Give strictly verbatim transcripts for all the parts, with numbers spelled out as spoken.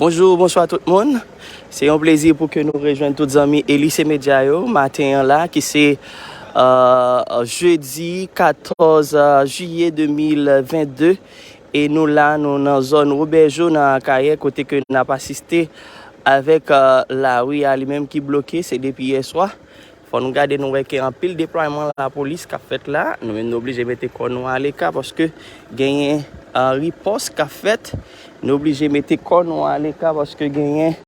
Bonjou, bonswa tout moun. Se yon plezi pou ke nou rejwenn tout zanmi Elise Media yo maten an la, ki se, euh, jedi katòz, euh, jiyè de mil vennde. E nou la, nou nan zòn Wobèjo, nan Akayè, kote ke n ap asiste avèk, euh, lari a li menm ki bloke, se depi yè swa. Fò nou gade, nou wè ke anpil deplwayman lapolis k ap fèt la. Nou menm, nou oblije mete kò nou aleka paske genyen, euh, ripòs k ap fèt. Nou oblije mete kò nou aleka paske genyen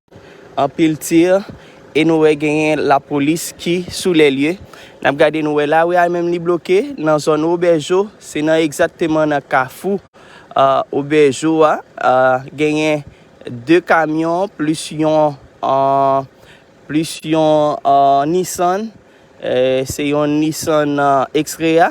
anpil tir. E nou wè genyen lapolis ki sou lè lye. N ap gade, nou wè lari a menm li bloke nan zòn Wobèjo. Se nan egzakteman nan kafou, euh, Wobèjo a. Euh, genyen de kamyon plis yon, euh, plis yon, euh, Nissan. Euh, se yon Nissan, euh, X-Ray a,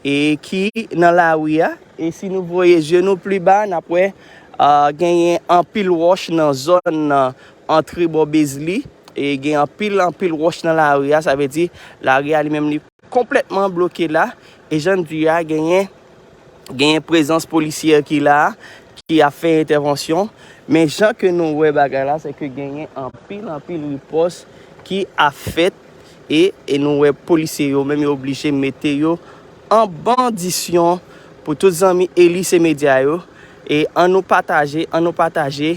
e ki nan lari a. E si nou voye zye nou pli ba, n ap wè, euh, genyen anpil wòch nan zòn, euh, antre bò Bezli. E gen anpil, anpil wòch nan lari a. Sa vle di, lari a li menm li konplètman bloke la. E jan n di a, genyen genyen prezans polisyè ki la, ki ap fè entèvansyon. Men jan ke nou wè bagay la, se ke genyen anpil, anpil ripòs ki ap fèt. E, e nou wè polisye yo menm, yo oblije mete yo an bandisyon. Pou tout zanmi Elise Media yo. E ann nou pataje, ann nou pataje.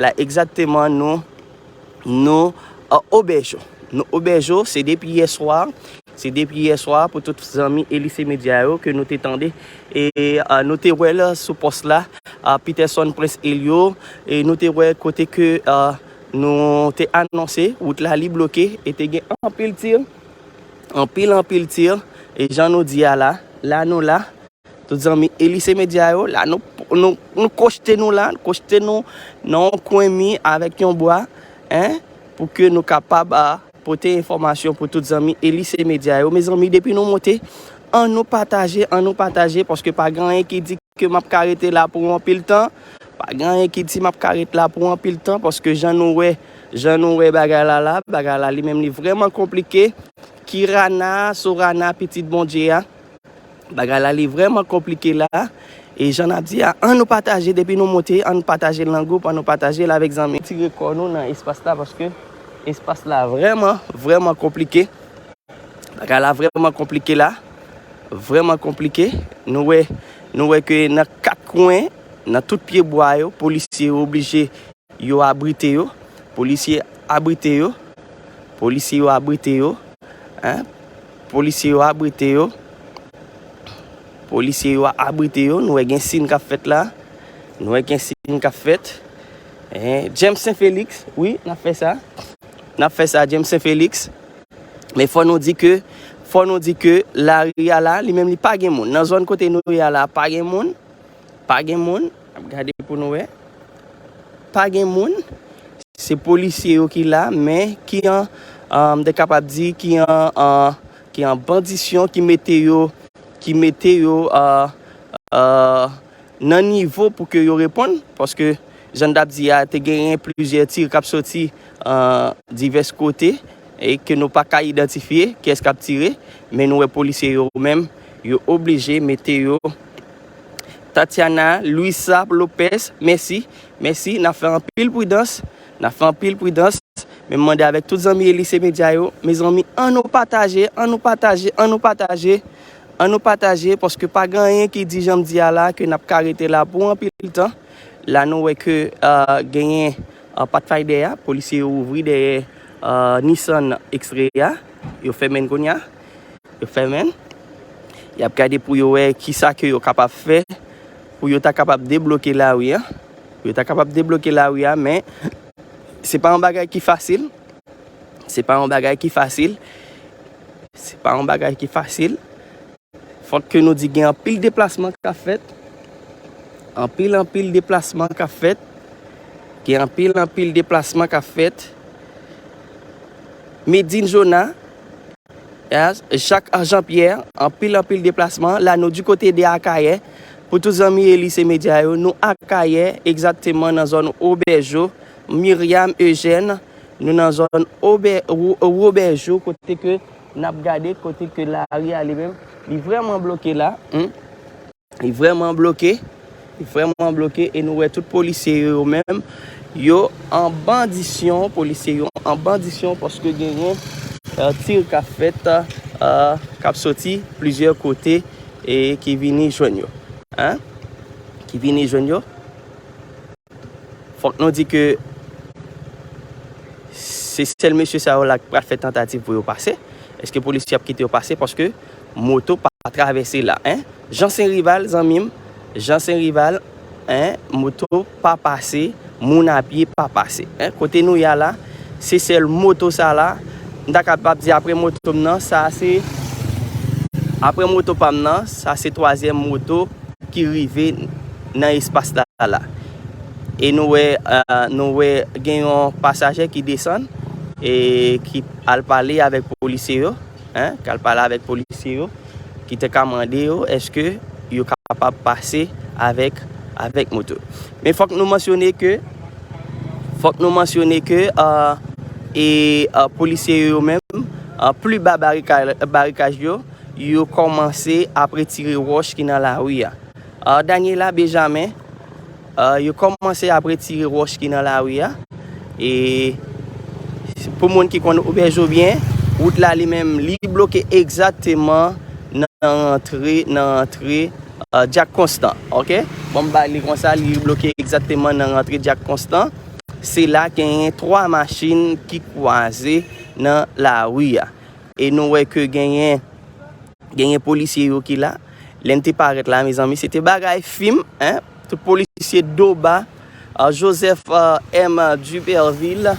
La egzakteman, nou, nou, euh, Wobèjo. Nou Wobèjo, se depi yè swa. Se depi yè swa pou tout zanmi Elise Media yo ke nou te tande. E, euh, nou te wè l sou pòs la, euh, Peterson Prince Elio. E nou te wè kote ke, euh, nou te anonse wout la li bloke e te gen anpil tir. Anpil, anpil tir. E jan nou di a la, la nou la. Tout zanmi Elise Media yo, la nou, nou, nou kochte nou la, nou kochte nou nan yon kwen mi avèk yon bwa, en, pou ke nou kapab, a, pote enfòmasyon pou tout zanmi Elise Media yo. Mezanmi, depi nou monte, ann nou pataje, ann nou pataje, paske pa gen anyen ki di ke m ap ka rete la pou anpil tan. Pa gen anyen ki di m ap ka rete la pou anpil tan, paske jan nou wè, jan nou wè bagay la la, bagay la li menm li vrèman konplike. Kirana, Sorana, pitit Bondye a. Bagay la, li vrèman konplike la. E jan n ap di a, ann nou pataje depi nou monte, ann nou pataje l nan gwoup, ann nou pataje l avèk zanmi. Tire kò nou nan espas la, paske espas la vrèman, vrèman konplike. Bagay la vrèman konplike la. Vrèman konplike. Nou wè, nou wè ke nan kat kwen, nan tout pye bwa yo, polisye yo oblije yo abrite yo. Polisye abrite yo. Polisye yo abrite yo. Hein? Polisye yo abrite yo. Polisye yo abrite yo. Nou wè gen sin k ap fèt la. Nou wè gen sin k ap fèt. Hein? James Saint Felix, wi, n ap fè sa. N ap fè sa, James Saint Felix. Men fò nou di ke, fò nou di ke lari a la, li menm li pa gen moun. Nan zòn kote nou ye a la, pa gen moun. Pa gen moun. N ap gade pou nou wè. Pa gen moun. Se polisye yo ki la, men ki an, an, m te kapab di, ki an, an, ki an bandisyon, ki mete yo, ki mete yo, a, a, nan nivo pou ke yo reponn, paske jan n t ap di a, te genyen plizyè tir k ap soti, a, divès kote, e ke nou pa ka idantifye kiyès k ap tire, men nou wè polisye yo menm, yo oblije mete yo. Tatiana, Luisa Lopez, mèsi, mèsi, n ap fè anpil pridans, n ap fè anpil pridans, men m mande avèk tout zanmi Elise Media yo, mezanmi, ann nou pataje, ann nou pataje, ann nou pataje, ann nou pataje, paske pa gen anyen ki di jan m di a la, ke n ap ka rete la pou anpil tan. La nou wè ke, euh, genyen, euh, Pathfinder a, polisye yo ouvri dèyè, euh, Nissan X-Ray a, yo fèmen l kounye a. Yo fèmen l. Y ap gade pou yo wè kisa ke yo kapab fè pou yo ta kapab debloke lari a. Pou yo ta kapab debloke lari a, men se pa yon bagay ki fasil. Se pa yon bagay ki fasil. Se pa yon bagay ki fasil. Fòk ke nou di gen anpil deplasman k ap fèt. Anpil, anpil deplasman k ap fèt. Gen anpil, anpil deplasman k ap fèt. Medine Jonah, Jacques Jean Pierre, anpil, anpil deplasman. La nou di kote de Akayè. Pou tout zanmi Elise Media yo, nou Akayè, egzakteman nan zòn Obèjo, Myriam Eugène, nou nan zòn Obè-, Wo-, Wobèjo, kote ke n ap gade, kote ke lari a li menm, li vrèman bloke la, hmm. Li vrèman bloke, li vrèman bloke, e nou wè tout polisye yo, yo menm, yo an bandisyon, polisye yo an bandisyon paske genyen, eh, tir k ap fèt, eh, k ap soti plizyè kote e ki vini jwenn yo. Hein? Ki vini jwenn yo. Fòk nou di ke se sèl mesye sa yo la k pral fè tantativ pou yo pase. Èske polisye ap kite yo pase? Paske moto pa travèse la, hein? Jan Sen Rival, zanmi m, Jan Sen Rival, hein, moto pa pase, moun a pye pa pase, hein? Kote nou ye a la, se sèl moto sa la, m ta kapab di apre moto m nan, sa se, apre moto pa m nan, sa se twazyèm moto ki rive nan espas la la. E nou wè, eh, nou wè gen yon pasaje ki desann e ki al pale avèk polisye yo, hein, ki al pale avèk polisye yo, ki te ka mande yo èske yo kapab pase avèk, avèk moto. Men fòk nou mansyone ke, fòk nou mansyone ke, eh, e, eh, polisye yo menm, eh, pli ba barika-, barikaj yo, yo kòmanse ap retire wòch ki nan lari a. Ah, Daniela Benjamin, ah, yo kòmanse ap retire wòch ki nan lari a. E pou moun ki konn Obèjo byen, wout la li menm, li bloke egzakteman nan rantre, nan rantre, ah, Dyak Konstan, oke? Bon, m ba li konsa, li bloke egzakteman nan rantre Dyak Konstan. Se la genyen twa machin ki kwaze nan lari a. E nou wè ke genyen, genyen polisye yo ki la. Lè n te parèt la, mezanmi, se te bagay fim, hein? Tout polisye do ba, ah, Joseph, ah, M Dupervil,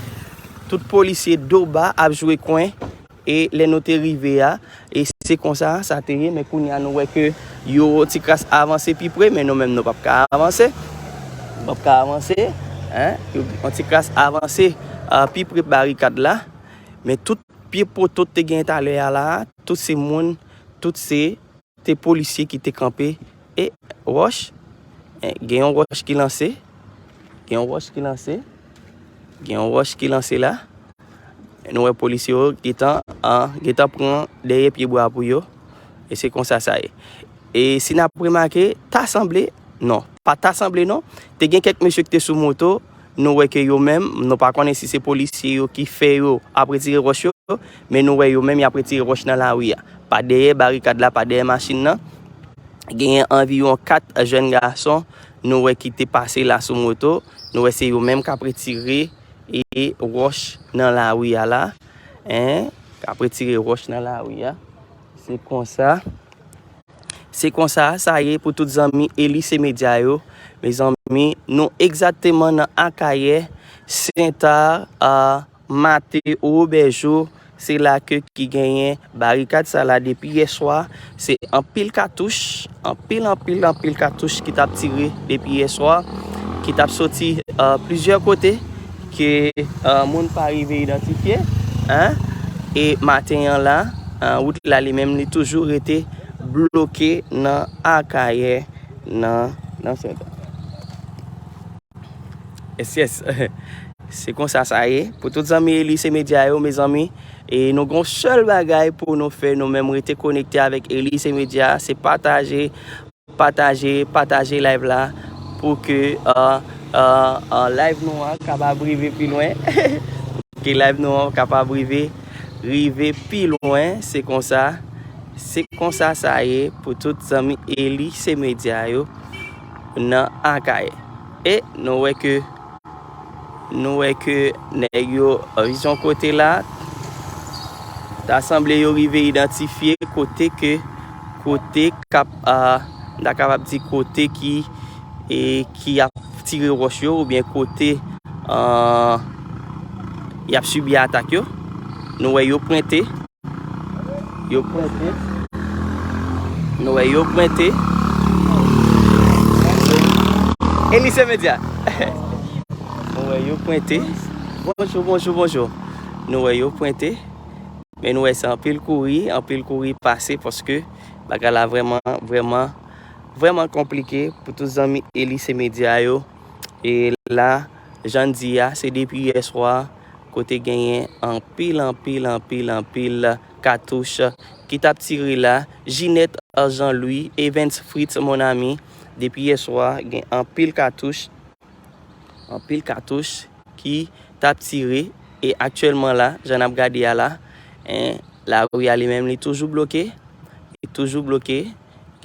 tout polisye do ba ap jwe kwen. E lè nou te rive a, e se konsa sa te ye, men kounye a nou wè ke yo ti kras avanse pi pre, men nou menm nou p ap ka avanse. Nou p ap ka avanse, hein? Yo, yon ti kras avanse, ah, pi pre barikad la. Men tout pye poto te gen talè a la, tout se moun, tout se, te polisye ki te kanpe e wòch, eh, gen yon wòch ki lanse, gen yon wòch ki lanse, gen yon wòch ki lanse la. Nou wè polisye yo gentan, ah, gentan pran dèyè pyebwa pou yo. E se konsa sa ye. E si n ap remake, ta sanble, non, pa ta sanble non, te gen kèk mesye ki te sou moto, nou wè ke yo menm, nou pa konnen si se polisye yo ki fè yo ap retire wòch yo, men nou wè yo menm y ap retire wòch nan lari a. Pa dèyè barikad la, pa dèyè machin nan. Genyen anviwon kat jèn gason, nou wè ki te pase la sou moto, nou wè se yo menm k ap retire e wòch nan lari a la, hein, k ap retire wòch nan lari a. Se konsa, se konsa sa ye pou tout zanmi Elise Medya yo. Mezanmi, nou egzakteman nan Akayè, Sentà, a, Mate, Obèjo, se la ke ki genyen barikad sa la depi yè swa. Se anpil katouch, anpil, anpil, anpil katouch ki t ap tire depi yè swa, ki t ap soti, a, plizyè kote ke, a, moun pa rive idantifye, en. E maten an la, a, wout la li menm li toujou rete bloke nan Akayè, nan, nan Sentà. Yes, yes. Se konsa sa ye. Pou tout zanmi Elise Medya yo, mezanmi, e nou gon sèl bagay pou nou fè, nou menm rete konekte avèk Elise Medya, se pataje, pataje, pataje live la pou ke, a, a, a, live nou an kapab rive pi lwen. Pou ke live nou an kapab rive, rive pi lwen. Se konsa, se konsa sa ye pou tout zanmi Elise Medya yo nan Akayè. E nou wè ke, nou wè ke nèg yo, a, vizyon kote la, ta sanble yo rive idantifye kote ke, kote k ap, a, m ta kapab di kote ki, e, ki ap tire wòch yo, oubyen kote, a, y ap sibi atak yo. Nou wè yo pwente. Yo pwente. Nou wè yo pwente. Elise Medya. Nou wè yo pwente. Bonjou, bonjou, bonjou. Nou wè yo pwente. Men nou wè se anpil kouri, anpil kouri pase paske bagay la vrèman, vrèman, vrèman konplike pou tout zanmi Elise Medya yo. E la, jan n di a, se depi yè swa, kote genyen anpil, anpil, anpil, anpil katouch ki t ap tire la. Ginette Jean Louis, Evens Fritz, mon ami, depi yè swa, gen anpil katouch anpil katouch ki t ap tire. E aktyèlman la, jan n ap gade a la, en, lari a li menm li toujou bloke, li toujou bloke.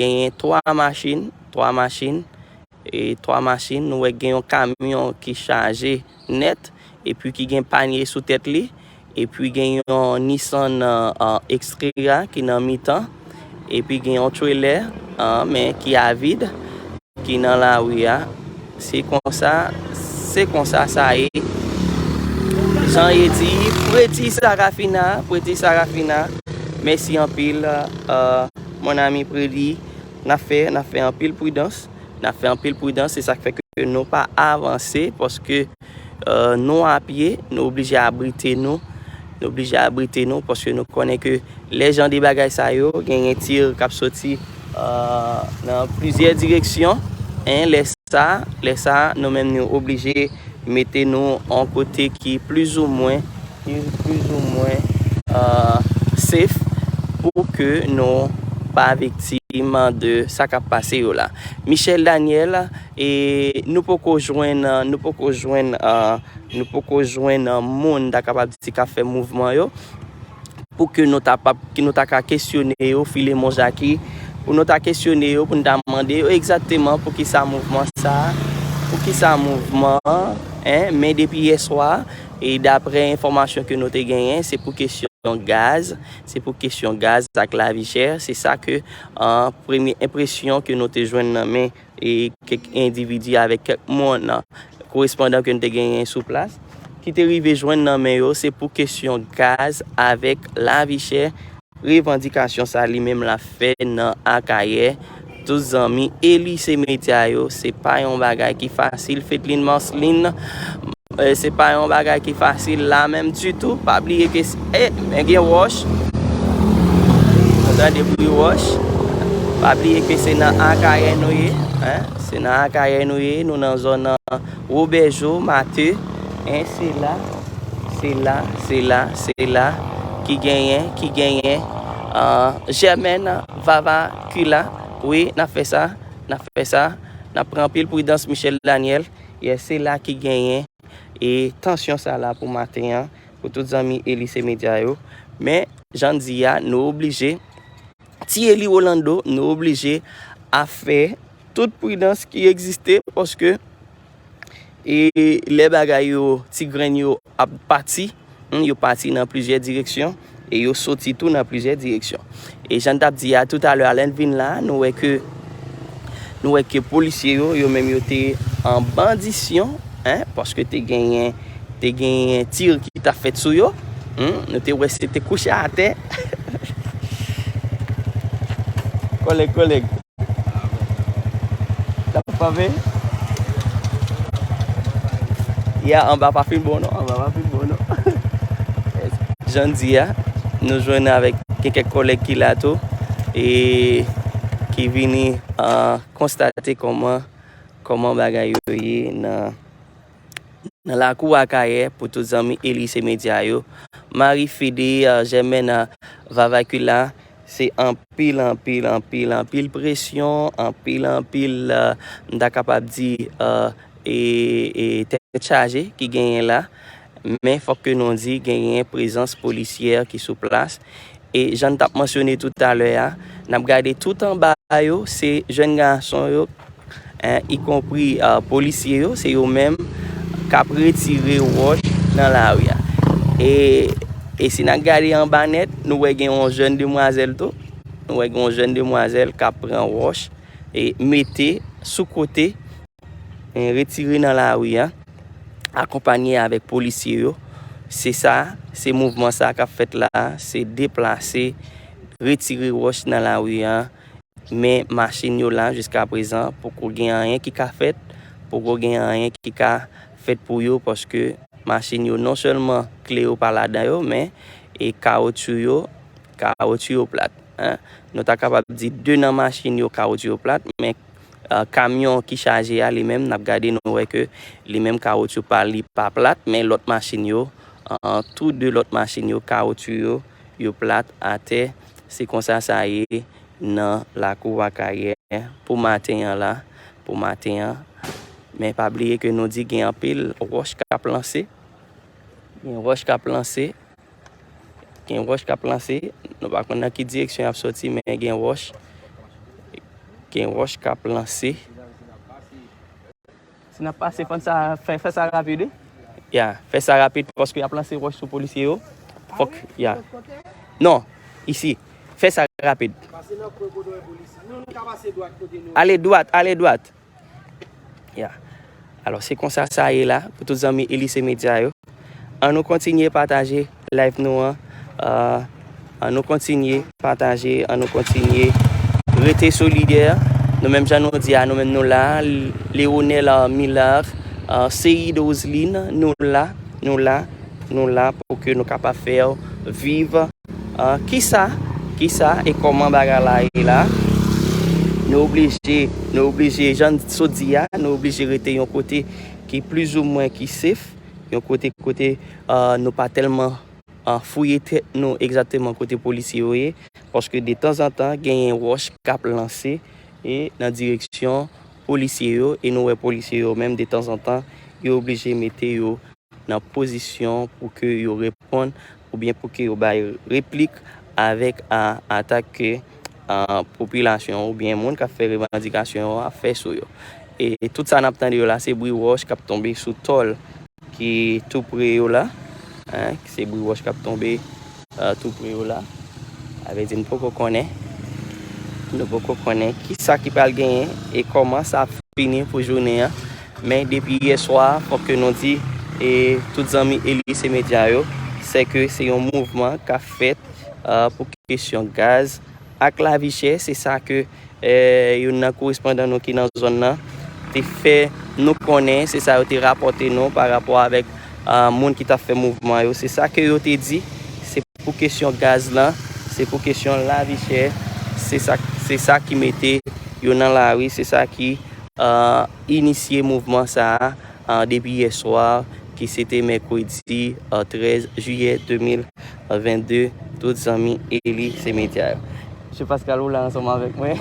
Genyen twa machin, twa machin, e twa machin, nou wè gen yon kamyon ki chaje nèt, epi ki gen panye sou tèt li, epi gen yon Nissan, an, an, Xterra ki nan mitan, epi gen yon trelè, an, men ki avid, ki nan lari a. Se konsa, se konsa sa ye. Jan ye di, Preti Sarafina, Preti Sarafina, mèsi anpil, euh, mon ami Predi. N ap fè, n ap fè anpil pridans, n ap fè anpil pridans, se sa k fè ke nou pa avanse, paske, euh, nou a pye, nou oblije abrite nou, nou oblije abrite nou, paske nou konnen ke lè jan de bagay sa yo, genyen tir k ap soti, euh, nan plizyè direksyon, en, lè sa, lè sa, nou menm nou oblije mete nou an kote ki plizoumwen, ki plizoumwen, euh, safe pou ke nou pa viktim de sa k ap pase yo la. Michel Daniel, e nou poko jwenn, nou poko jwenn, euh, nou poko jwenn, euh, moun ta kapab di k ap fè mouvman yo pou ke nou ta pap, ke nou ta ka kesyone yo, Filemon Jacquy, pou nou ta kesyone yo, pou nou ta mande yo egzakteman poukisa mouvman sa, poukisa mouvman an, en, men depi yè swa, e daprè enfòmasyon ke nou te genyen, se pou kesyon gaz, se pou kesyon gaz ak lavi chè, se sa ke, an, premye enpresyon ke nou te jwenn nan men e kèk endividi avèk kèk moun, korespondan ke n te genyen sou plas, ki te rive jwenn nan men yo, se pou kesyon gaz avèk lavi chè. Revandikasyon sa li menm l ap fè nan Akayè. Tout zanmi Elise Medya yo, se pa yon bagay ki fasil. Fedline Marceline, eh, se pa yon bagay ki fasil la menm ditou. Pa bliye ke s-, eh, men gen wòch. Nou tande bri wòch. Pa bliye ke se nan Akayè nou ye, en. Se nan Akayè nou ye, nou nan zòn, euh, Wobèjo, Mate, en, se la, se la, se la, se la ki genyen, ki genyen, euh, Germaine Vavacula. Wi, n ap fè sa, n ap fè sa, n ap pran anpil pridans, Michel Daniel. Yes, se la ki genyen, e tansyon sa la pou maten an, pou tout zanmi Elise Medya yo. Men, jan n di a, nou oblije, Ti Eli Rolando, nou oblije ap fè tout pridans ki egziste, paske, e, lè bagay yo, ti grenn yo ap pati, hmm, yo pati nan plizyè direksyon, e yo soti tou nan plizyè direksyon. E jan n t ap di a toutalè a, lè n vin la, nou wè ke, nou wè ke polisye yo, yo menm yo te an bandisyon, en, paske te genyen, te genyen tir ki t ap fèt sou yo. Hmm, nou te wè se te kouche atè. Kòlèg, kòlèg. T ap pave. Ya, anba pa fin bon non, anba pa fin bon non. Jan n di a, nou jwenn avèk gen kèk kòlèg ki la tou, e ki vini, ah, konstate kòman, kòman bagay yo ye nan, nan lakou Akayè pou tout zanmi Elise Medya yo. Marie Fede, ah, Germaine, ah, Vavacula, se anpil, anpil, anpil, anpil presyon, anpil, anpil, ah, m ta kapab di, ah, e, e tèt chaje ki genyen la. Men fòk ke nou di genyen prezans polisyè ki sou plas. E jan n t ap mansyone toutalè a, n ap gade tout anba yo, se jèn gason yo, en, ikonpri, ah, polisye yo, se yo menm k ap retire wòch nan lari a. E, e si n ap gade anba nèt, nou wè gen yon jèn demwazèl tou. Nou wè gen yon jèn demwazèl k ap pran wòch e mete sou kote, en, retire nan lari a, akonpanye avèk polisye yo. Se sa, se mouvman sa k ap fèt la, se deplase, retire wòch nan lari a. Men machin yo la jiska prezan, poko gen anyen ki ka fèt, poko gen anyen ki ka fèt pou yo, paske machin yo non sèlman kle yo pa ladan yo, men e kawotchou yo, kawotchou yo plat, en. Nou ta kapab di de nan machin yo kawotchou yo plat, men, ah, kamyon ki chaje a li menm, n ap gade nou wè ke li menm kawotchou pa li pa plat, men lòt machin yo, ah, tou de lòt machin yo, kawotchou yo, yo plat atè. Se konsa sa ye nan lakou Akayè pou maten an la, pou maten an. Men pa bliye ke nou di gen anpil wòch k ap lanse. Gen wòch k ap lanse. Gen wòch k ap lanse. Nou pa konn nan ki direksyon y ap soti, men gen wòch. Gen wòch k ap lanse. Si n ap pase, fò n sa, fè, fè sa rapid, wi. Ya, fè sa rapid, paske y ap lanse wòch sou polisye yo. Fòk, ya. Non, isi. Fè sa rapid. Pase nan kwen kote w wè polis. Non, nou ka pase dwat kote nou. Ale dwat, ale dwat. Ya. Alò, se konsa sa ye la, pou tout zanmi Elise Media yo. An nou kontinye pataje live nou an. Ah, an nou kontinye pataje, an nou kontinye rete solidè. Nou menm jan nou di a, nou menm nou la. Leonel, ah, Millard, ah, Seid Roseline, nou la, nou la, nou la pou ke nou kapab fè w viv, ah, kisa, kisa e kòman bagay la ye la. Nou oblije, nou oblije, jan n sot di a, nou oblije rete yon kote ki plizoumwen ki safe, yon kote, kote, ah, nou pa tèlman, ah, fouye tèt nou egzakteman kote polisye yo ye, paske detanzantan genyen wòch k ap lanse e nan direksyon polisye yo, e nou wè polisye yo menm detanzantan yo oblije mete yo nan pozisyon pou ke yo reponn oubyen pou ke yo bay replik avèk, ah, atak ke, ah, popilasyon oubyen moun k ap fè revandikasyon yo ap fè sou yo. E tout sa n ap tande yo la, se bri wòch k ap tonbe sou tòl ki tou pre yo la, en, se bri wòch k ap tonbe, eh, tou pre yo la. Sa vle di n poko konnen, nou poko konnen kisa ki pral genyen e kòman sa ap fini pou jounen an. Men depi yè swa, fòk ke nou di, e tout zanmi Elise Media yo, se ke se yon mouvman k ap fèt, eh, pou kesyon gaz ak lavi chè. Se sa ke, eh, youn nan korespondan nou ki nan zòn nan te fè nou konnen, se sa yo te rapòte nou pa rapò avèk, ah, moun ki t ap fè mouvman yo. Se sa ke yo te di, se pou kesyon gaz lan, se pou kesyon lavi chè, se sa, se sa ki mete yo nan lari, se sa ki, ah, inisye mouvman sa a, ah, depi yè swa, ki se te mèkredi, ah, trèz jiyè de mil vennde, tout zanmi Elise Media yo. Mesye Pascal, ou la ansanm avèk mwen.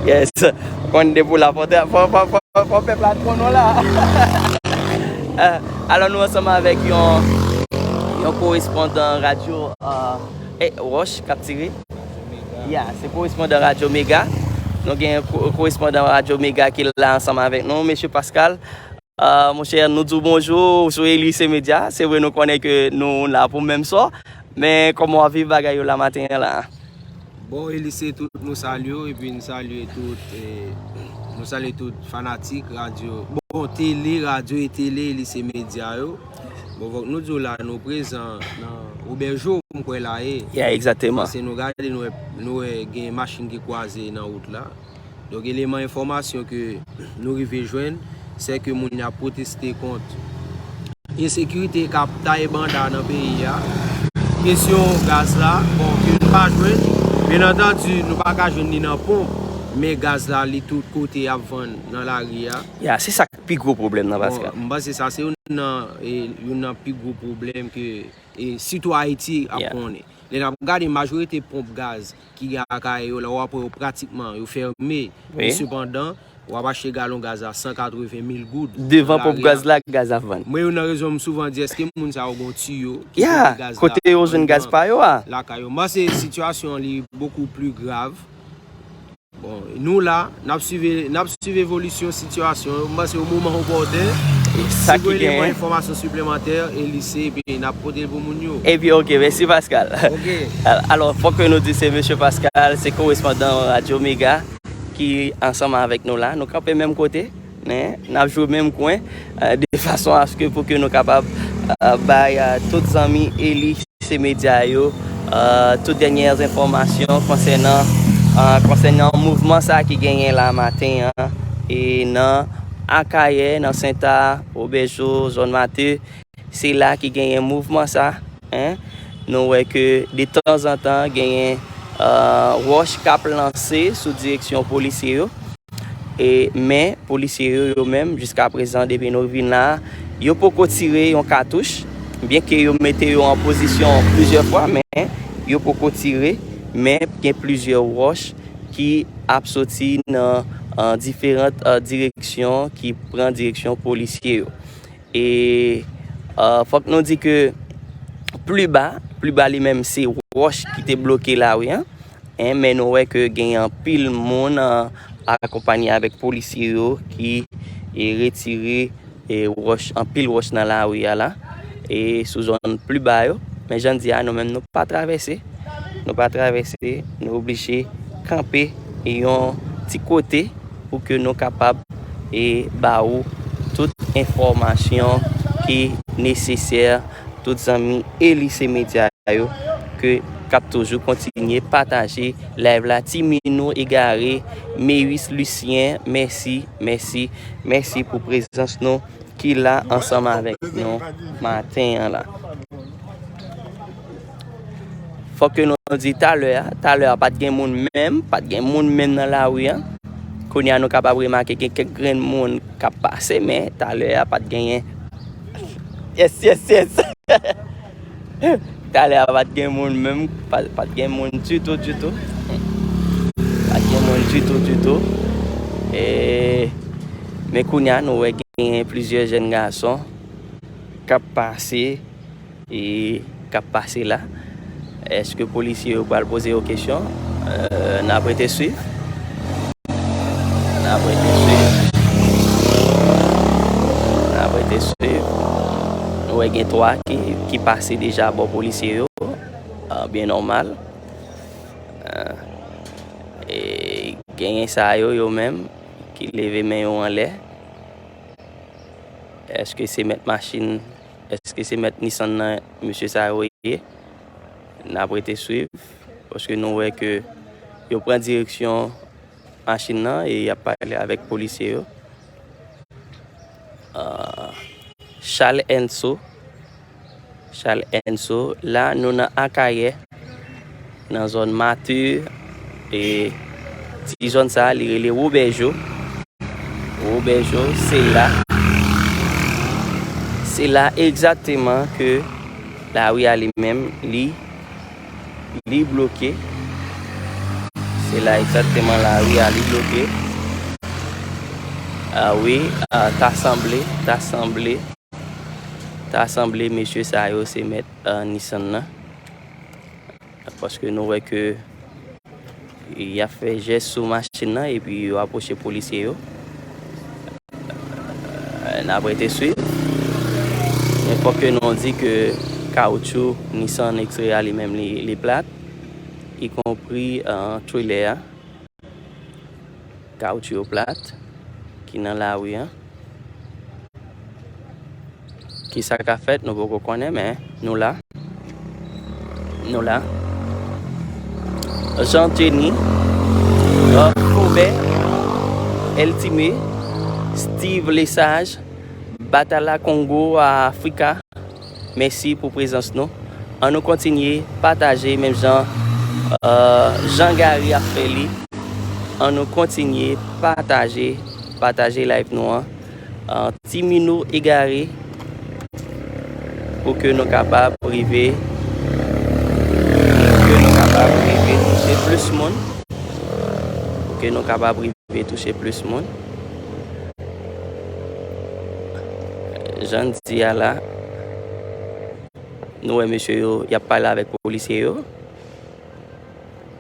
Yes. Konn depi w la, fò, fò, fò, fò, fò pèp la konn w la. Eh, alò, nou ansanm avèk yon, yon korespondan radyo, eh, eh, Wòch k ap tire. Ya, se korespondan Radyo Mega. Nou gen ko-, korespondan Radyo Mega ki la ansanm avèk nou, Mesye Pascal. Ah, monchè, nou di w bonjou sou Elise Media. Se vre, nou konnen ke nou la pou menm sò. Men kòman w ap viv bagay yo la maten an la? Bon, Elise, tout nou salye w, epi n salye tout, eh, nou salye tout fanatik radyo, bon, tele, radyo e tele, Elise Media yo. Bon, fòk nou di w la, nou prezan nan Obèjo, m kwè la ye. Ya, egzakteman. Paske nou gade, nou wè, nou wè gen machin ki kwaze nan wout la. Donk, eleman enfòmasyon ke nou rive jwenn, se ke moun y ap pwoteste kont ensekirite k ap taye banda nan peyi a. Kesyon gaz la, bon, ke nou pa jwenn, byen antandi, nou pa ka jwenn li nan ponp, men gaz la, li tout kote y ap vann nan lari a. Ya, se sa k pi gwo pwoblèm nan, Pascal. Bon, m panse sa se youn nan, e, youn nan pi gwo pwoblèm ke, e, sitou Ayiti ap konnen. Lè n ap gade majorite ponp gaz ki gen Akayè yo, lè w ap wè yo pratikman, yo fèmen. Wi. Men sepandan, w ap achte galon gaz a san katreven mil goud. Devan ponp gaz la, gaz ap vann. Mwen, youn nan rezon m souvan di, èske moun sa yo gon tiyo ki pote gaz la anndan lakay yo? Ya, kote yo jwenn gaz pa yo a? M panse sitiyasyon an li bokou pli grav. Bon, nou la, n ap swiv, n ap swiv evolisyon sitiyasyon yo. M panse o moman opòten, si gen eleman enfòmasyon siplemantè, Elise, epi n ap pote l pou moun yo. Epi, oke, mèsi, Pascal. Oke. Al-, alò, fòk ke nou di se Mesye Pascal, se korespondan Radyo Mega ki ansanm avèk nou la. Nou kanpe menm kote, men n ap jwe menm kwen, eh, de fason aske pou ke nou kapab, eh, bay, eh, tout zanmi Elise Medya yo, eh, tout dènyè enfòmasyon konsènan, eh, konsènan mouvman sa ki genyen la maten an, e nan Akayè, nan Senta, Obèjo, zòn Mate, se la ki genyen mouvman sa, en. Nou wè ke detanzantan genyen, eh, wòch k ap lanse sou direksyon polisye yo. E, men, polisye yo, yo menm, jiska prezan, depi nou vin la, yo poko tire yon katouch, byenke yo mete yo an pozisyon plizyè fwa, men yo poko tire, men gen plizyè wòch ki ap soti nan an diferan, eh, direksyon ki pran direksyon polisye yo. E, eh, fòk nou di ke pli ba, pli ba li menm se wòch ki te bloke lari a, en, men nou wè ke gen anpil moun, eh, akonpanye avèk polisye yo ki, e, retire, e, wòch, anpil wòch nan lari a la, e sou zòn pli ba yo. Men jan n di a, nou menm nou pa travèse. Nou pa travèse, nou oblije kanpe yon ti kote pou ke nou kapab, e, ba ou tout enfòmasyon ki nesesè, tout zanmi Elise Medya yo ke k ap toujou kontinye pataje live la. Timinou Egare, Meyis Lucien, mèsi, mèsi, mèsi pou prezans nou ki la ansanm avèk nou maten an la. Fòk ke nou di talè a, talè a pa t gen moun menm, pa t gen moun menm nan lari a. Kounye a nou kapab remake gen kèk grenn moun k ap pase, men talè a pa t genyen. Yes, yes, yes. Talè a pa t gen moun menm, pa, pa t gen moun ditou, ditou. Pa t gen moun ditou, ditou. E, men kounye a nou wè gen plizyè jèn gason k ap pase, e k ap pase la. Èske polisye yo pral poze yo kesyon? Eh, n ap rete swiv. N ap rete swiv. N ap rete swiv. Nou wè gen twa ki, ki pase deja bò polisye yo. Ah, byen nòmal. Ah, e genyen sa yo, yo menm, ki leve men yo anlè. Èske se mèt machin, èske se mèt Nissan nan mesye sa yo ye? N ap rete swiv, paske nou wè ke yo pran direksyon machin nan e y ap pale avèk polisye yo. Ah, Charles Enso, Charles Enso, la nou nan Akayè, nan zòn Mate, e ti zòn sa a, li rele Wobèjo. Wobèjo, se la. Se la egzakteman ke lari a li menm, li, li bloke. Se la egzakteman lari a li bloke. Ah wi, ah, ta sanble, ta sanble, ta sanble mesye sa yo se mèt, ah, Nissan nan. Paske nou wè ke y ap fè jès sou machin nan epi yo apwoche polisye yo. N ap rete swiv. Men fòk ke nou di ke kawotchou Nissan X-Ray a li menm li, li plat, ikonpri, eh, trelè a. Kawotchou yo plat, ki nan lari a. Kisa k ap fèt, nou poko konnen, men nou la. Nou la. Jean Jenny, Robert, Eltime, Steve Lesage, Batala Congo Africa, mèsi pou prezans nou. Ann nou kontinye pataje menm jan, eh, Jean Gary ap fè li. Ann nou kontinye pataje, pataje live nou an. Ah, Timinou Egare, pou ke nou kapab rive, pou ke nou kapab rive touche plis moun, pou ke nou kapab rive touche plis moun. Jan n di a la, nou wè mesye yo, y ap pale avèk polisye yo.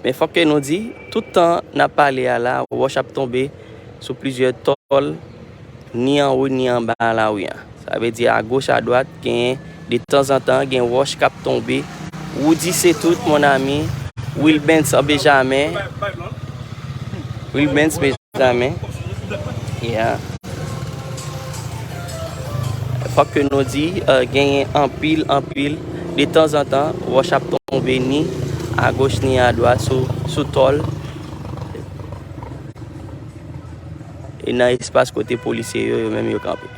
Men fòk ke nou di, tout tan n ap pale a la, wòch ap tonbe sou plizyè tòl, ni anwo, ni anba lari a. Sa vle di, agoch, adwat, gen, detanzantan, gen wòch k ap tonbe. Woody se tout, mon ami. Wilbens Benjamin. Wilbens Benjamin. Yeah. Fòk ke nou di, eh, genyen anpil, anpil, detanzantan, wòch ap tonbe ni agoch ni adwat sou, sou tòl. E nan espas kote polisye yo, yo menm yo kanpe.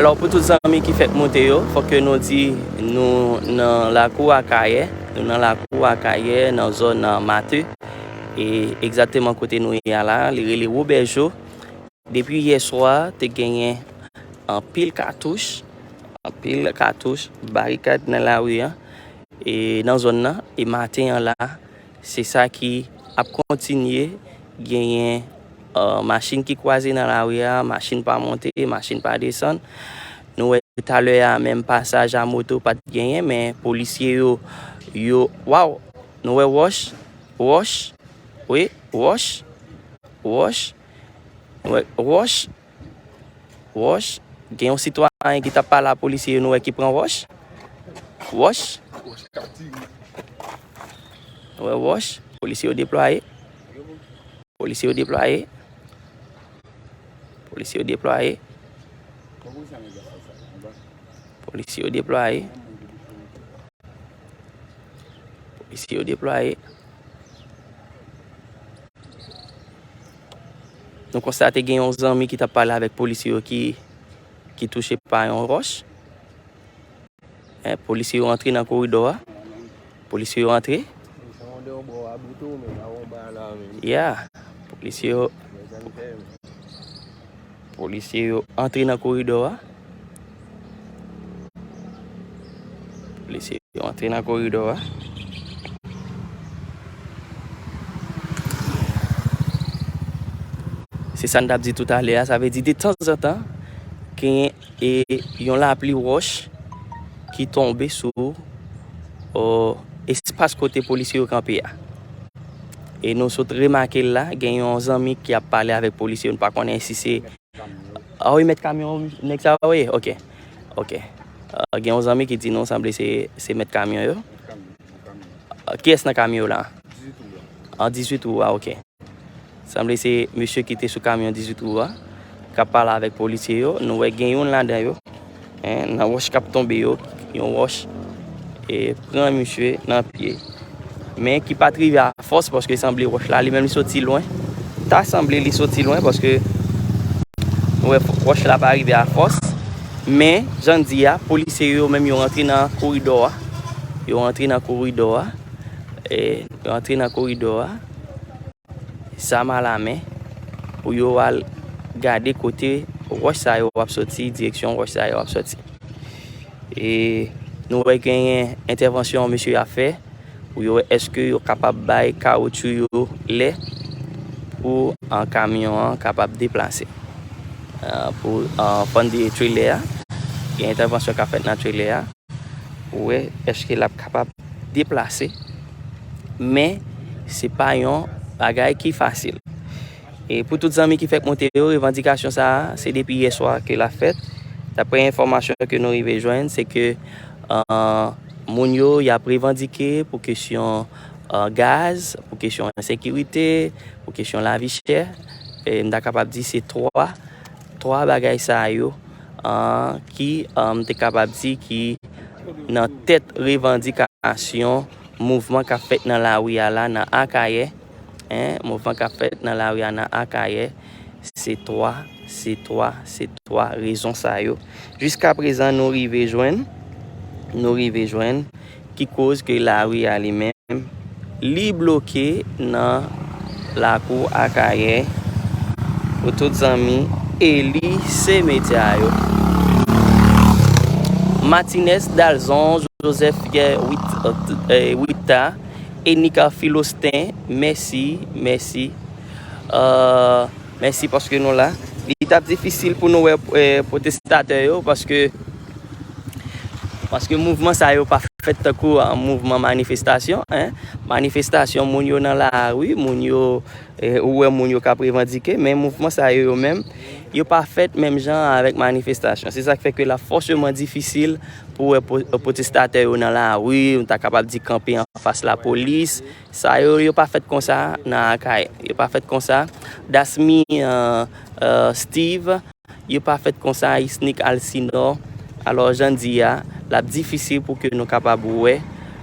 Alò, pou tout zanmi ki fèk moute yo, fòk ke nou di nou nan lakou Akayè, nou nan lakou Akayè, nan zòn, nan Mate, e egzakteman kote nou ye a la, li rele Wobèjo. Depi yè swa, te genyen anpil katouch, anpil katouch, barikad nan lari a, e nan zòn nan, e maten an la, se sa ki ap kontinye genyen, uh, machin ki kwaze nan lari a, machin pa monte, machin pa desann. Nou wè talè a, menm pasaj a moto pa t genyen, men polisye yo, yo, waw, nou wè wòch, wòch, wi, wòch, wòch, nou wè wòch, wòch, gen yon sitwayen ki t ap pale a polisye yo, nou wè ki pran wòch, wòch, nou wè wòch, polisye yo deplwaye. Polisye yo deplwaye. Polisye yo deplwaye. Polisye yo deplwaye. Polisye yo deplwaye. Nou konstate gen yon zanmi ki t ap pale avèk polisye yo ki, ki touche pa yon wòch. Eh, polisye yo antre nan koridò a. Polisye yo antre. Yeah. Polisye yo, polisye yo antre nan koridò a. Polisye yo antre nan koridò a. Se sa n t ap di toutalè a. Sa vle di, de tanzantan, genyen e yon lapli wòch ki tonbe sou, o, espas kote polisye yo kanpe a. E nou sot remake l la, gen yon zanmi ki ap pale avèk polisye yo, nou pa konnen si se, a wi, mèt kamyon, nèg sa yo ye, ok, ok. Ah, gen yon zanmi ki di nou sanble se, se mèt kamyon yo. Ah, kiyès nan kamyon yo la? An dizuit ou a, ok. Sanble se mesye ki te sou kamyon dizuit ou a, k ap pale avèk polisye yo. Nou wè gen youn ladan yo, en, nan wòch k ap tonbe yo, yon wòch, e pran misye nan pye. Men ki pa t rive a fòs, paske sanble wòch la, li menm li soti lwen. Ta sanble li soti lwen, paske nou wè wòch la pa rive a fòs. Men, jan n di a, polisye yo menm yo rantre nan koridò a. Yo rantre nan koridò a. E, yo rantre nan koridò a. Zam alamen pou yo al gade kote wòch sa yo ap soti, direksyon wòch sa yo ap soti. E nou wè genyen entèvansyon mesye a fè pou yo wè èske yo kapab bay kawotchou yo lè pou, ah, kamyon an kapab deplase. Ah, pou, ah, pann de trelè a, gen entèvansyon k ap fèt nan trelè a. Pou wè èske l ap kapab deplase. Men, se pa yon bagay ki fasil. E pou tout zanmi ki fèk monte yo, revandikasyon sa a, se depi yè swa ke l ap fèt. Daprè enfòmasyon ke nou rive jwenn, se ke, ah, moun yo, y ap revandike pou kesyon, ah, gaz, pou kesyon ensekirite, pou kesyon lavi chè. E m ta kapab di se twa, twa bagay sa yo, ah, ki, ah, m te kapab di ki nan tèt revandikasyon mouvman k ap fèt nan lari a la, nan Akayè, en, mouvman k ap fèt nan lari a nan Akayè, se twa, se twa, se twa rezon sa yo. Jiskaprezan, nou rive jwenn, nou rive jwenn ki koz ke lari a li menm, li bloke nan lakou Akayè pou tout zanmi Eli se medya yo. Martinez, Dalzon, Joseph, Pierre, Wit-, eh, Wita, Enika, Philosten, mèsi, mèsi. Euh, mèsi paske nou la. Li t ap difisil pou nou wè, eh, pwotestatè yo paske, paske mouvman sa yo pa fèt tankou, ah, mouvman manifestasyon, en. Manifestasyon, moun yo nan lari, moun yo, eh, ou wè moun yo k ap revandike, men mouvman sa yo, yo menm, yo pa fèt menm jan avèk manifestasyon. Se sa k fè ke l ap fòseman difisil pou wè po-, pwotestatè yo nan lari, ou ta kapab di kanpe anfas lapolis. Sa yo, yo pa fèt konsa nan Akayè. Yo pa fèt konsa. Dasmi, euh, euh, Steve, yo pa fèt konsa, Isnik Alcinor. Alò, jan di a, l ap difisil pou ke nou kapab wè,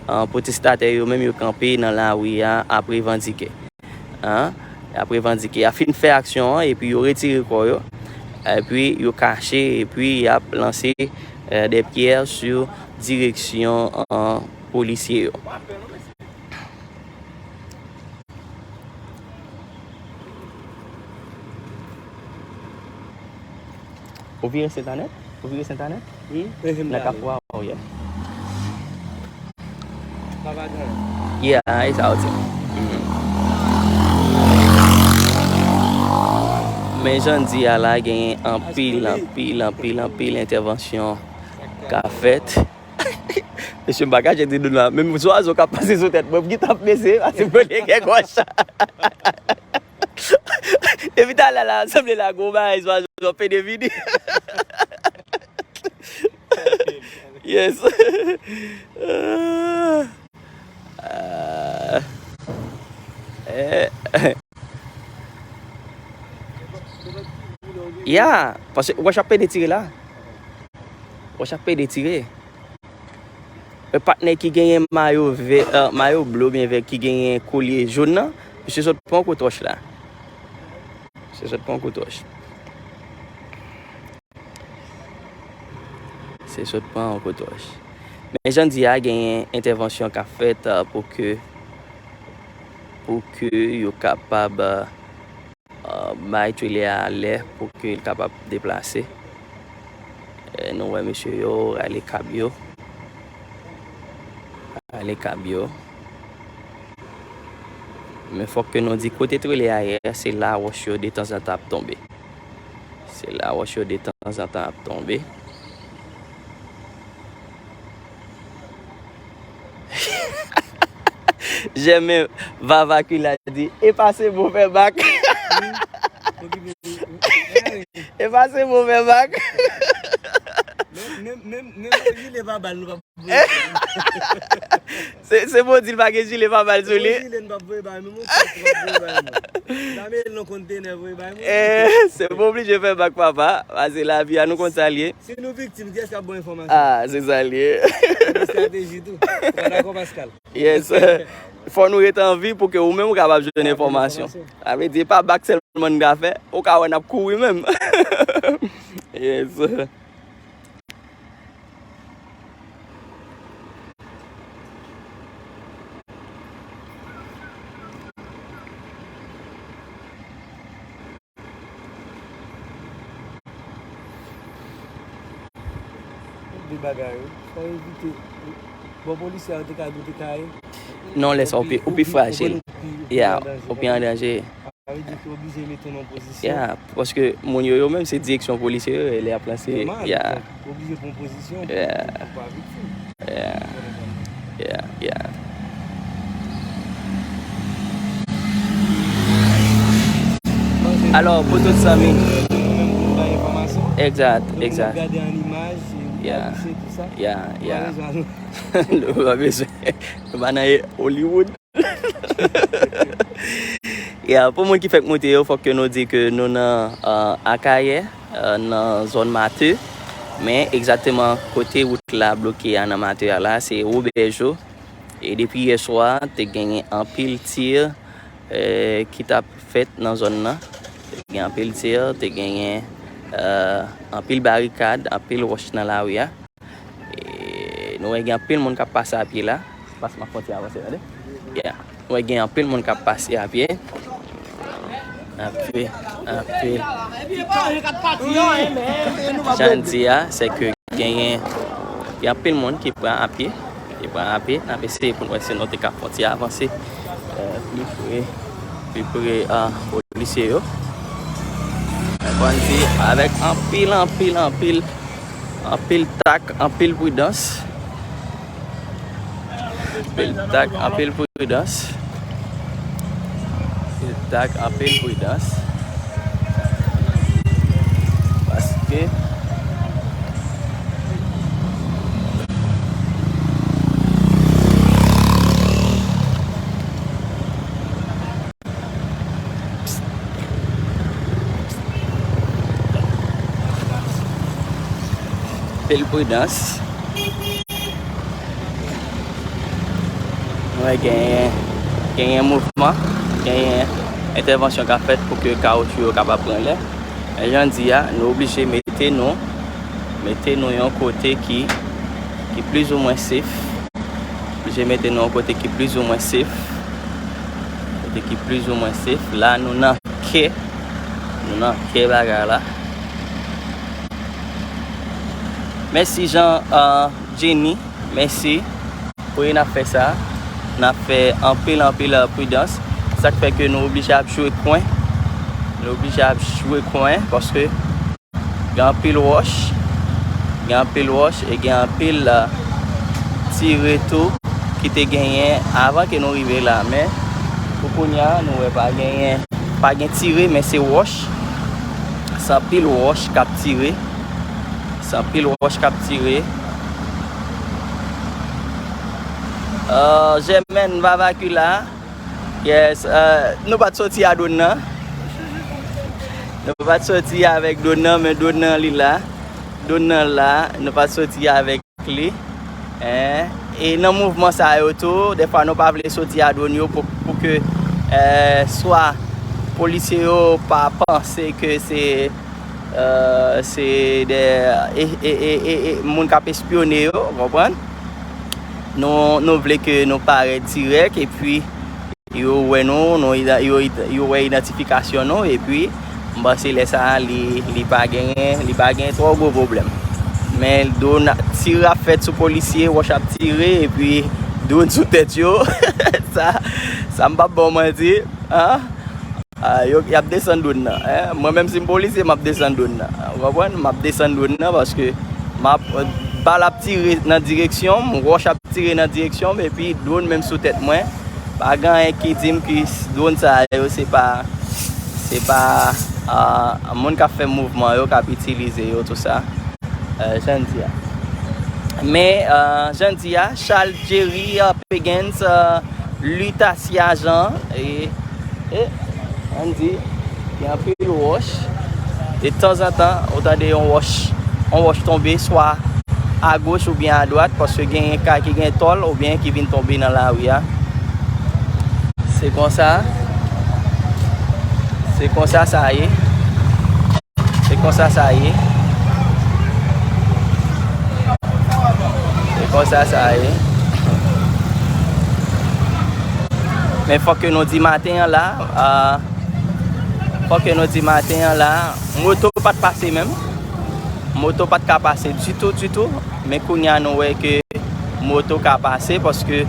euh, pwotestatè yo menm yo kanpe nan lari a ap revandike. An, y ap revandike. Y ap fin fè aksyon an, epi yo retire kò yo. epi yo kache, epi y ap lanse, euh, des pierres sur direksyon, euh, polisye yo. Ou vire Sentannèt? Ou vire Sentannèt? Hmm? Nan Kafou a, oh yeah. Yeah, e sa w di. Hmm. Men jan di a la, genyen anpil, anpil, anpil, anpil entèvansyon k ap fèt. Mesye, m pa kache ti doud la. Menm zwazo k ap pase sou tèt mwen, m gentan ap bese, pase m konnen gen gòch. Depi talè la, sanble la, gwo bagay, zwazo ap pede vini. Yes. Ah. Eh. Ya, paske wòch ap pede tire la. Wòch ap pede tire. E patnè ki genyen mayo vè, eh, mayo ble oubyen vè ki genyen kolye jòn nan, misye sot pran kout wòch la. Misye sot pran kout wòch. Se sot pran yon kout wòch. Men jan di a, genyen entèvansyon k ap fèt, eh, pou ke, pou ke yo kapab, eh, bay twilè a lè pou ke l kapab deplase. Eh, nou wè mesye yo rale kab yo. Rale kab yo. Men fòk ke nou di kote twilè a ye, se la wòch yo detanzantan ap tonbe. Se la wòch yo detanzantan ap tonbe. Jèmen Vava ki la di, e pase bon fè bak. E pase bon fè bak. Menm, menm, menm, menm jile pa bal nou pa Se, se bon di l pa gen jile pa bal sou li. Bon jile n p ap voye bay menm, yon kòb n p ap voye bay menm. N a mete l nan kontenè voye bay moun. Eh, se bon oblije fè bak papa, pase lavi a nou konn sa l ye. Si nou viktim, kiyès k ap ba w enfòmasyon? Ah, se sa l ye. Se estrateji tou. Ou pa dakò, Pascal? Yes. Fò nou ret an vi pou ke ou menm ou kapab jwenn enfòmasyon. Sa vle di, e pa bak sèlman n ka fè, ou ka wè n ap kouri menm. Yes. De bagay, wi. Fò evite. Bon, polisye a, yo te ka di w te ka ye. Non, lè sa, ou pi, ou pi frajil. Ou pi, ou pi, ou pi an danje. Sa vle di ke w oblije mete w nan pozisyon. Yeah, paske moun yo, yo menm se direksyon polisye yo, lè y ap lanse. Nòmal, yeah. Donk, w oblije pran pozisyon pou, yeah, pou w pa viktim. Yeah. Yeah, yeah. Alò, pou tout zanmi. Nou menm pou nou bay enfòmasyon. Egzat, egzat. Donk, nou gade an imaj, e ou ka touche tout sa. Yeah, yeah. Nou pa bezwen. Nou pa nan Hollywood. Ya, pou moun ki fèk moute yo, fòk ke nou di ke nou nan, euh, Akayè, euh, nan zòn Matè. Men egzakteman kote wout la bloke a nan Matè a la, se Wobèjo. E depi yè swa, te genyen anpil tir, euh, ki t ap fèt nan zòn nan. Te gen anpil tir, te genyen, euh, anpil barikad, anpil wòch nan lari a. E nou wè gen anpil moun k ap pase a pye la. Pas m ap fè yon ti avanse, tande. Yeah. Nou wè gen anpil moun k ap pase a pye. Anpil, anpil. Jan n di a, se ke genyen, gen anpil moun ki pran a pye. Ki pran a pye. N ap eseye pou n wè si nou te ka fè yon ti avanse, euh, pi pre, pi pre, euh, polisye yo. Konn di avèk anpil, anpil, anpil, anpil tak, anpil pridans. Anpil tak, anpil pridans. Anpil tak, anpil pridans. Paske Anpil pridans. Nou wè genyen, genyen mouvman, genyen entèvansyon k ap fèt pou ke kawotchou yo kapab pran lè. Jan di a, nou oblije mete nou, mete nou yon kote ki, ki plizoumwen safe. Oblije mete nou yon kote ki plizoumwen safe. Kote ki plizoumwen safe. La, nou nan kè. Nou nan kè bagay la. Mèsi, Jan, euh, Jenny. Mèsi. Wi, n ap fè sa. N ap fè anpil, anpil, euh, pridans. Sa k fè ke nou oblije ap jwe kwen. Nou oblije ap jwe kwen paske gen anpil wòch. Gen anpil wòch e gen anpil, euh, tire tou ki te genyen avan ke nou rive la. Men, pou kounye a, nou wè pa genyen, pa gen tire, men se wòch. Se anpil wòch k ap tire. Se anpil wòch k ap tire. Euh, Jèmèn Vavakila. Yes, euh, nou pa t soti a dwòn nan. Nou pa t soti avèk dwòn nan, men dwòn nan li la. Dwòn nan la, nou pa t soti avèk li. Hein? E nan mouvman sa yo tou, dèfwa nou pa vle soti a dwòn yo pou, pou ke, euh, swa polisye yo pa panse ke se, euh, se de, e, e, e, e, e moun k ap espyone yo, w konprann? Nou, nou vle ke nou parèt dirèk, epi yo wè nou, nou ida-, yo id-, yo wè idantifikasyon nou, epi m panse lè sa a, li, li pa genyen, li pa gen twò gwo pwoblèm. Men dwòn, tire ap fèt sou polisye, wòch ap tire, epi dwòn sou tèt yo. Sa, sa m p ap ba w manti, hein? Ah, yo, y ap desann dwòn nan, hein? Mwen menm si m polisye, m ap desann dwòn nan. Ou konprann? M ap desann dwòn nan paske m ap, bal ap tire nan direksyon m, wòch ap tire nan direksyon m, epi dwòn menm sou tèt mwen. Pa gen anyen ki di m ki s-, dwòn sa yo se pa, se pa, ah, moun k ap fè mouvman yo k ap itilize yo, tou sa. Euh, jan di a. Men, euh, jan di a, Charles Jerry, euh, Pegens, euh, Lutasia Jean, e, e, ann di, gen anpil wòch. De tanzantan, ou tande yon wòch, yon wòch tonbe, swa a goch oubyen a dwat, paske genyen kay ki gen tòl oubyen ki vin tonbe nan lari a. Se konsa, se konsa sa ye. Se konsa sa ye. Se konsa sa ye. Men fòk ke nou di maten an la, ah, fòk ke nou di maten an la, moto pa t pase menm. Moto pa t ka pase ditou, ditou. Men kounye a nou wè ke moto ka pase paske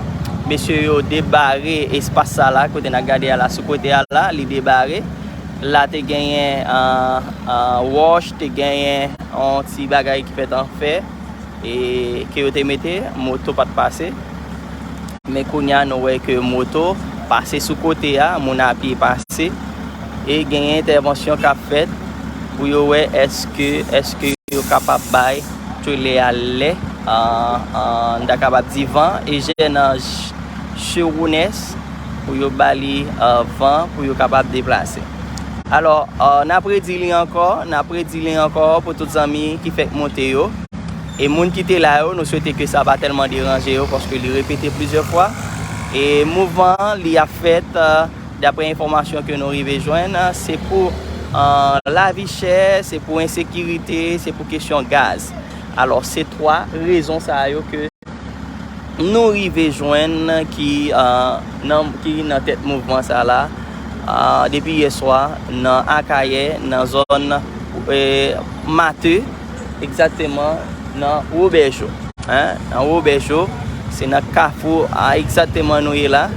mesye yo debare espas sa la, kote n ap gade a la, sou kote a la, li debare. La te genyen, ah, ah, wòch, te genyen yon ti bagay ki fèt an fè, e ke yo te mete, moto pa t pase. Men kounye a, nou wè ke moto pase sou kote a, moun apye pase, e genyen entèvansyon k ap fèt pou yo wè èske, èske yo kapab bay tole a lè, ah, ah, n ta kapab di van e jè nan ch-, chewonès pou yo ba li, ah, van pou yo kapab deplase. Alò, ah, n ap redi li ankò, n ap redi li ankò pou tout zanmi ki fèk monte yo. E moun ki te la yo, nou swete ke sa pa tèlman deranje yo, paske li repete plizyè fwa. E mouvman an, li ap fèt, ah, daprè enfòmasyon ke nou rive jwenn, se pou, ah, lavi chè, se pou ensekirite, se pou kesyon gaz. Alò, se twa rezon sa yo ke nou rive jwenn ki, ah, nan, ki nan tèt mouvman sa la, ah, depi yè swa, nan Akayè, nan zòn, eh, Mate, egzakteman nan Wobèjo. Hein, nan Wobèjo, se nan kafou a egzakteman nou ye la.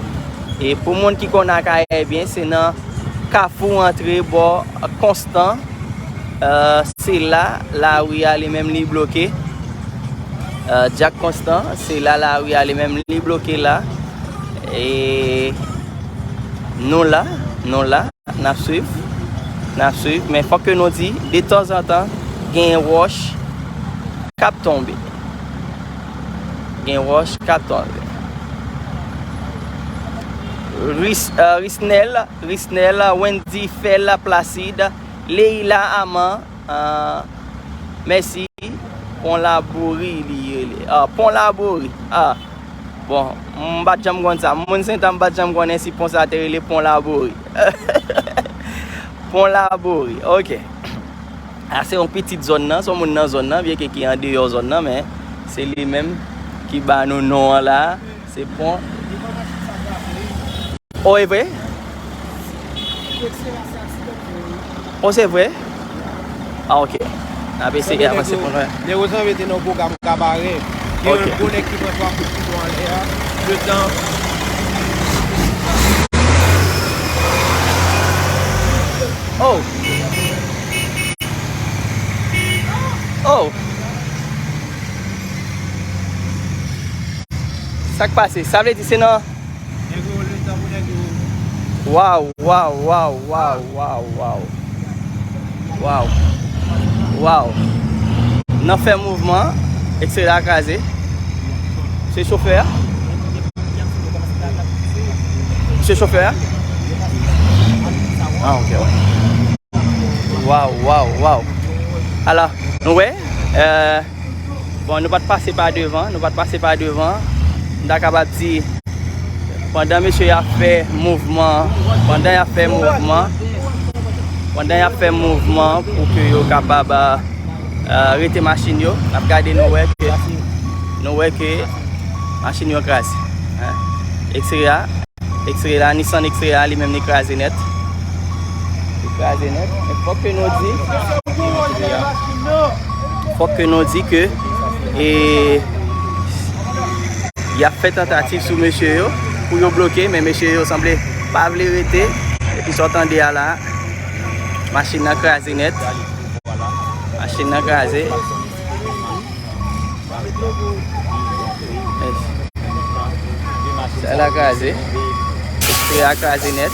E pou moun ki konn Akayè byen, se nan kafou antre bò Konstan. Euh, se la, lari a li menm li bloke. Euh, Dyak Konstan, se la, lari a li menm li bloke la. E nou la, nou la. N ap swiv. N ap swiv. Men fòk ke nou di, detanzantan, gen wòch k ap tonbe. Gen wòch k ap tonbe. Ris-, euh, Risnel, Risnel, Wendy, Fel, Placide, Leila, Aman, euh, mèsi. Pon Labori li rele. Ah, Pon Labori. Ah. Bon, m pa t janm konn sa. Moun Sentàn, m pa t janm konnen si pon sa te rele Pon Labori. Pon Labori, ok. a se yon pitit zòn nan, se yon moun nan zòn nan, byenke ki andeyò zòn nan, men se li menm ki ba nou non an la. Se pon. Oh, e vre? Oh, se vre? Ah, ok. N ap eseye avanse pou nou. Lè Wozan mete nan pwogram kabarè, gen yon gwo nèg ki pran twa kout kouto anlè a. Letan. Oh! Oh! Sa k pase? Sa vle di se nan Waw, waw, waw, waw, waw, waw. Waw. Waw. Nan fè mouvman, ekselatè a kraze. Se chofè a? Se chofè a? Ah, ok, ok. Waw, waw, waw. Alò, nou wè, euh, bon, nou pa t pase pa devan, nou pa t pase pa devan. M ta kapab di, pandan mesye y ap fè mouvman, pandan y ap fè mouvman, pandan y ap fè mouvman pou ke yo kapab, euh, euh, rete machin yo, n ap gade, nou wè ke, nou wè ke machin yo kraze. Hein? Eksteri a. Eksteri la, Nissan Eksteri la, li menm li kraze nèt. Li kraze nèt. Men fòk ke nou di, fòk ke nou di ke, e, y ap fè tantativ sou mesye yo pou yo bloke, men mesye yo sanble pa vle rete. Epi sa w tande a la, machin nan kraze nèt. Machin nan kraze. Sa la kraze. Eksteri a kraze nèt.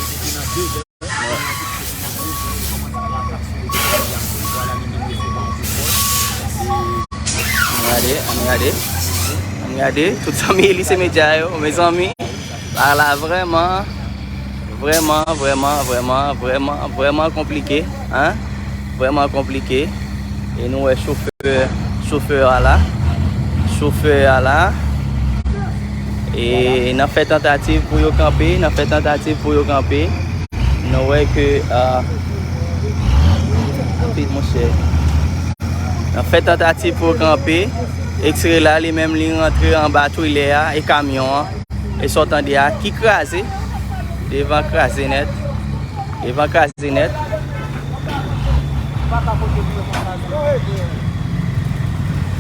Ann gade, ann gade. Ann gade. Tout zanmi Elise Media yo, mezanmi. Bagay la vrèman, vrèman, vrèman, vrèman, vrèman, vrèman konplike, hein? Vrèman konplike. E nou wè chofè, chofè a la. Chofè a la. E n ap fè tantativ pou yo kanpe, n ap fè tantativ pou yo kanpe. Nou wè ke, ah, anpil, monchè. N ap fè tantativ pou yo kanpe. Eksteri la, li menm, li rantre anba trelè a e kamyon an. E sa w tande a ki kraze. Devan kraze nèt. Devan kraze nèt.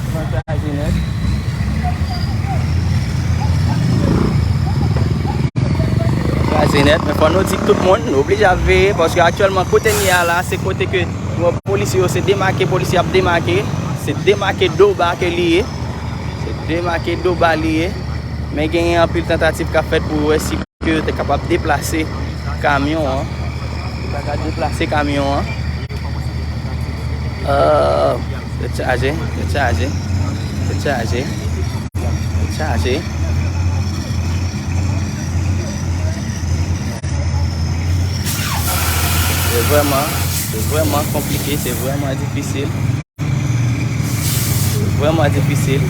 Devan kraze nèt. Kraze nèt, men fò nou di tout moun, nou oblije ap veye, paske aktyèlman kote n ye a la, se kote ke nou wè polisye yo, se demake, polisye ap demake, se demake do ba ke li ye, se demake do ba li ye, men genyen anpil tantativ k ap fèt pou wè si ke yo te kapab deplase kamyon an. Yo pa ka deplase kamyon an. Euh, tèt chaje, tèt chaje, tèt chaje, tèt chaje. Se vrèman, se vrèman konplike, se vrèman difisil. Vrèman difisil.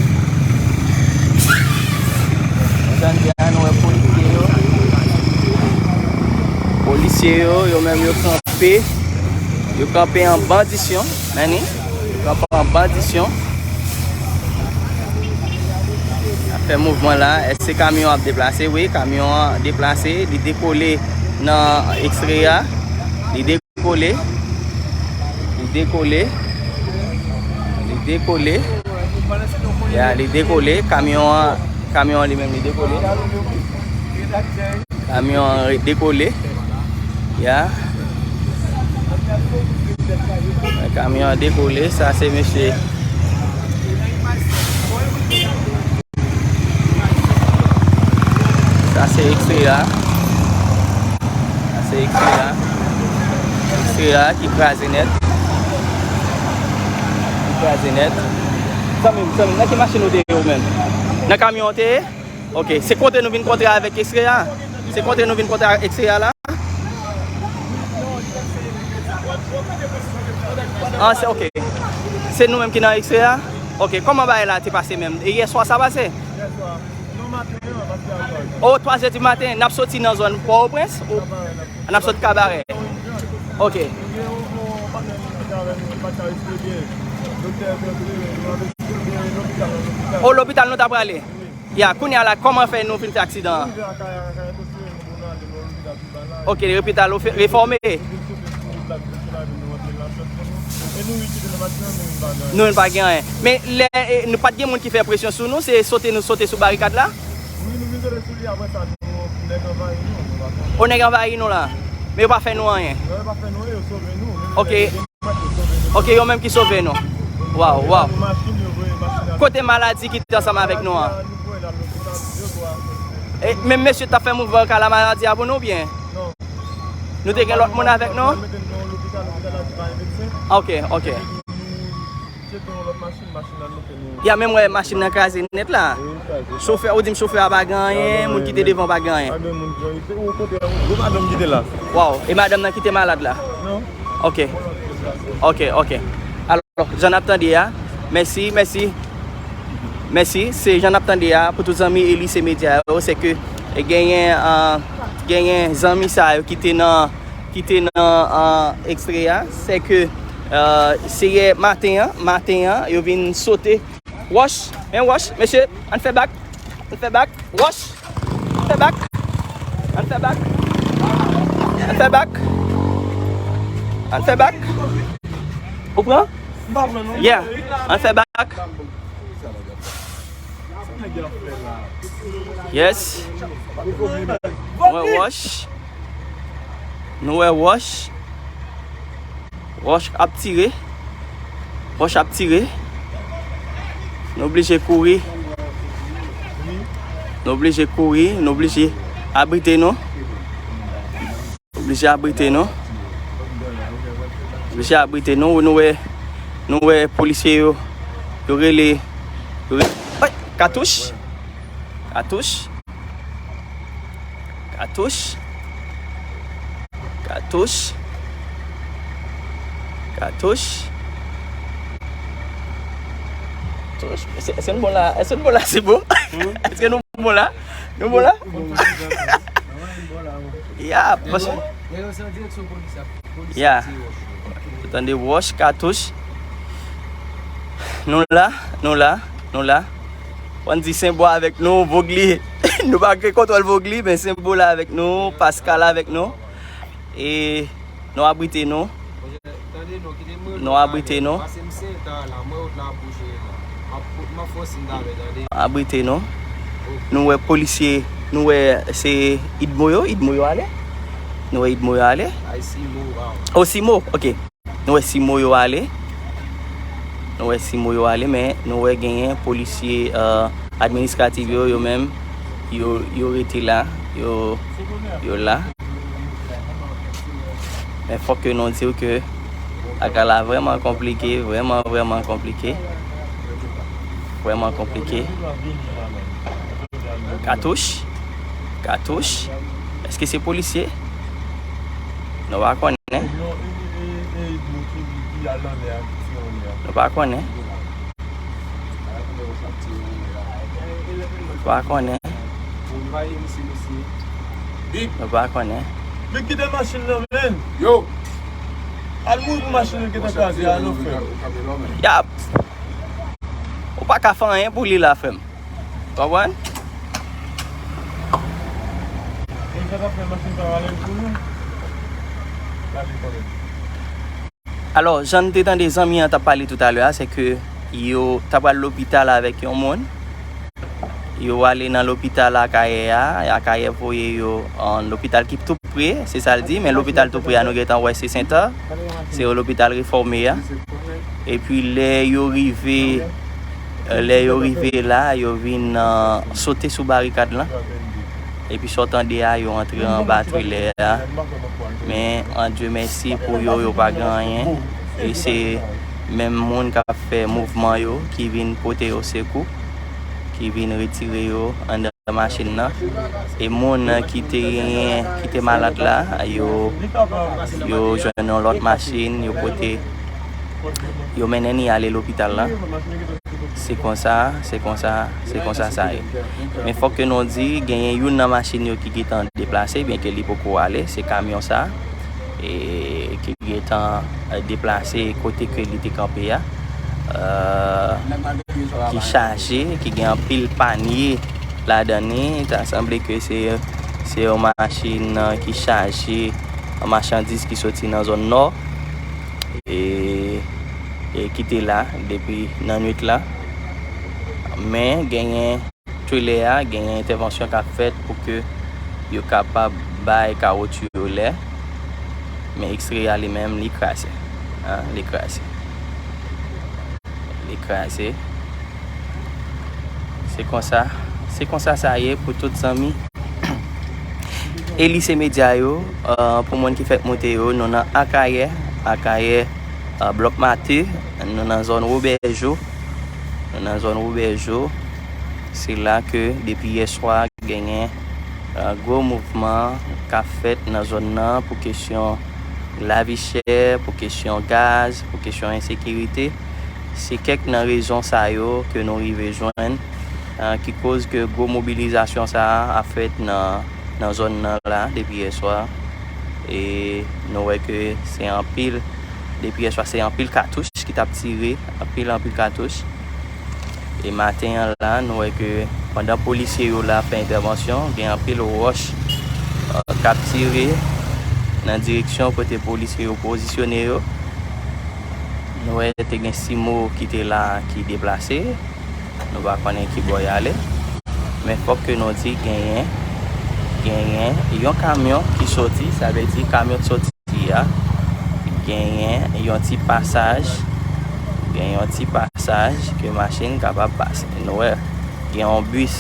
Jan di a, nou wè polisye yo. Polisye yo, yo menm yo kanpe. Yo kanpe an bandisyon, men ni. Yo kanpe an bandisyon. Ap fè mouvman la. Èske kamyon ap deplase? Wi, kamyon an deplase. Li dekole nan ekstrè a. Li dekole. Li dekole. Li dekole. Ya, li dekole. Kamyon an, kamyon an li menm, li dekole. Kamyon an dekole. Ya. Kamyon an dekole. Sa se mesye. Sa se ekstrè a. Sa se ekstrè a. Ekstrè a ki kraze nèt. Ki kraze nèt. Zanmi m, zanmi m, nan ki machin ou te ye ou menm? Nan kamyon ou te ye? Ok. Se kontre nou vin kontre avèk ekstrè a? Se kontre nou vin kontre ak ekstrè a la? Ah, se, ok. Se nou menm ki nan ekstrè a? Ok. Kòman bagay la te pase menm? E yèswa sa pase? O, twa zè di maten, n ap soti nan zòn Pòtoprens? O, n ap soti Kabarè. Ok. avè nou, li pa t ka respire byen. Doktè yo te retire, nou antre lopital, nan lopital. O, lopital nou ta prale? Wi. Ya, kounye a la, kòman fè nou vin fè aksidan an? Nou rive Akayè, Akayè te retire nou pou nou ale nan lopital pi ba la. Ok, lopital refòme. Nou vin sote sou wout la, nou te lave nou antre nan chòt pou nou. E nou wi kite nan machin nan, nou vin pa gen anyen. Nou vin pa gen anyen. Men lè, e, nou pa t gen moun ki fè presyon sou nou, se sote nou sote sou barikad la? Wi, nou vin sote sou li, apre sa, nou, nèg anvayi nou, nou pa konnen. O, nèg anvayi nou la. Men yo pa fè nou anyen. Non, yo pa fè nou anyen, yo sove nou. Men Ok. Nèg yo Ok, yo menm ki sove nou. Waw, waw. Kote maladi ki te ansanm avèk nou an? E, menm mesye t ap fè mouvman ka la maladi a pou nou, oubyen? Nou te gen lòt moun avèk nou? Ok, ok. Ya, menm wè machin nan kraze nèt la. Chofè, ou di m chofè a pa gen anyen, moun ki te devan pa gen anyen. Gwo madanm ki te la. Waw, e madanm nan ki te malad la? Ok. Ok, ok. Alò, jan n ap tande a, mèsi, mèsi. Mèsi, se jan n ap tande a, pou tout zanmi Elise Media yo, se ke genyen, ah, genyen zanmi sa yo ki te nan, ki te nan, ah, ekstrè a, se ke, ah, se yè maten an, maten an, yo vin sote wòch, men wòch, mesye, ann fè bak, ann fè bak, wòch, ann fè bak, ann fè bak, ann fè bak, ann fè bak. Ou pran? Yeah, ann fè bak. Yes. Nou wè wòch. Nou wè wòch. Wòch ap tire. Wòch ap tire. Nou oblije kouri. Nou oblije kouri. Nou oblije abrite nou. Oblije abrite nou. Oblije abrite nou. Nou wè, nou wè polisye yo. Yo rele. Yo rele. Ay, katouch. Katouch. Katouch. Katouch. Katouch. Katouch. Èske, èske nou bon la? Èske nou bon la? Se bon? Èske nou bon la? Nou bon la? Ya, paske. Ya. Ou tande wòch, katouch. Nou la, nou la, nou la. Wandy Senbo avèk nou, Vogli. Nou pa gen kontwòl Vogli, men Senbo la avèk nou, Pascal avèk nou. E nou abrite nou. Nou abrite nou. Abrite nou. Nou wè polisye, nou wè se Idmo yo, Idmo yo ale. Nou wè Idmo yo ale. O, Simo, ok. Nou wè Simo yo ale. Nou wè Simo yo ale, men nou wè genyen polisye, eh, administratif yo, yo menm, yo, yo rete la, yo, yo la. Men fòk ke nou di w ke bagay la vrèman konplike, vrèman, vrèman konplike. Vrèman konplike. Katouch? Katouch? Èske se polisye? Nou pa konnen. Nou pa konnen. Nou pa konnen. Nou pa konnen. Men kite machin nan, men. Yo! Al mouri pou machin nan gentan kraze a, non, frè. Yap! Ou pa ka fè anyen pou li la, frè m. Konprann? Alò, jan n te tande zanmi an t ap pale toutalè a, se ke yo ta pral lopital avèk yon moun. Yo ale nan lopital Akayè a, Akayè voye yo, an lopital ki tou pre, se sa l di, men lopital tou pre a nou gentan wè se Sentàn, se yon lopital refòme a. Epi lè yo rive, lè yo rive la, yo vin, ah, sote sou barikad lan. Epi sa w tande a, yo antre anba trilè a. Men, an Dye mèsi pou yo, yo pa gen anyen. E se menm moun k ap fè mouvman yo ki vin pote yo sekou, ki vin retire yo anndan machin nan. E moun ki te genyen, ki te malad la, yo, yo jwenn yon lòt machin, yo pote, yo mennen li ale lopital la. Se konsa, se konsa, se konsa sa ye. Men fòk ke nou di, genyen youn nan machin yo ki gentan deplase, byenke li poko ale, se kamyon sa. E ki gentan, eh, deplase kote ke li te kanpe a, eh, ki chaje, ki gen anpil panye ladan li. Ta sanble ke se, se yon machin, eh, ki chaje machandiz ki soti nan zòn nò e, e ki te la depi nan nwit la. Men genyen Chile a, genyen entèvansyon k ap fèt pou ke yo kapab bay kawotchou yo lè. Men X-Ray a li menm, li kraze. Hein, li kraze. Li kraze. Se konsa, se konsa sa ye pou tout zanmi. Elise Medya yo, euh, pou moun ki fèk moute yo, nou nan Akayè, Akayè, euh, Blòk Mate, nou nan zòn Wobèjo, nou nan zòn Wobèjo. Se la ke depi yè swa genyen, euh, gwo mouvman k ap fèt nan zòn nan pou kesyon lavi chè, pou kesyon gaz, pou kesyon ensekirite. Se kèk nan rezon sa yo ke nou rive jwenn, eh, ki koz ke gwo mobilizasyon sa a ap fèt nan, nan zòn nan la depi yè swa. E nou wè ke se anpil, depi yè swa, se anpil katouch ki t ap tire, anpil, anpil katouch. E maten an la, nou wè ke pandan polisye yo la fè entèvansyon, gen anpil wòch, eh, k ap tire nan direksyon kote polisye yo pozisyone yo. Nou wè te gen simo ki te la ki deplase. Nou pa konnen ki bò y ale. Men fòk ke nou di genyen, genyen yon kamyon ki soti, sa vle di kamyon k soti a, genyen yon ti pasaj, gen yon ti pasaj ke machin kapab pase. Nou wè gen yon bis,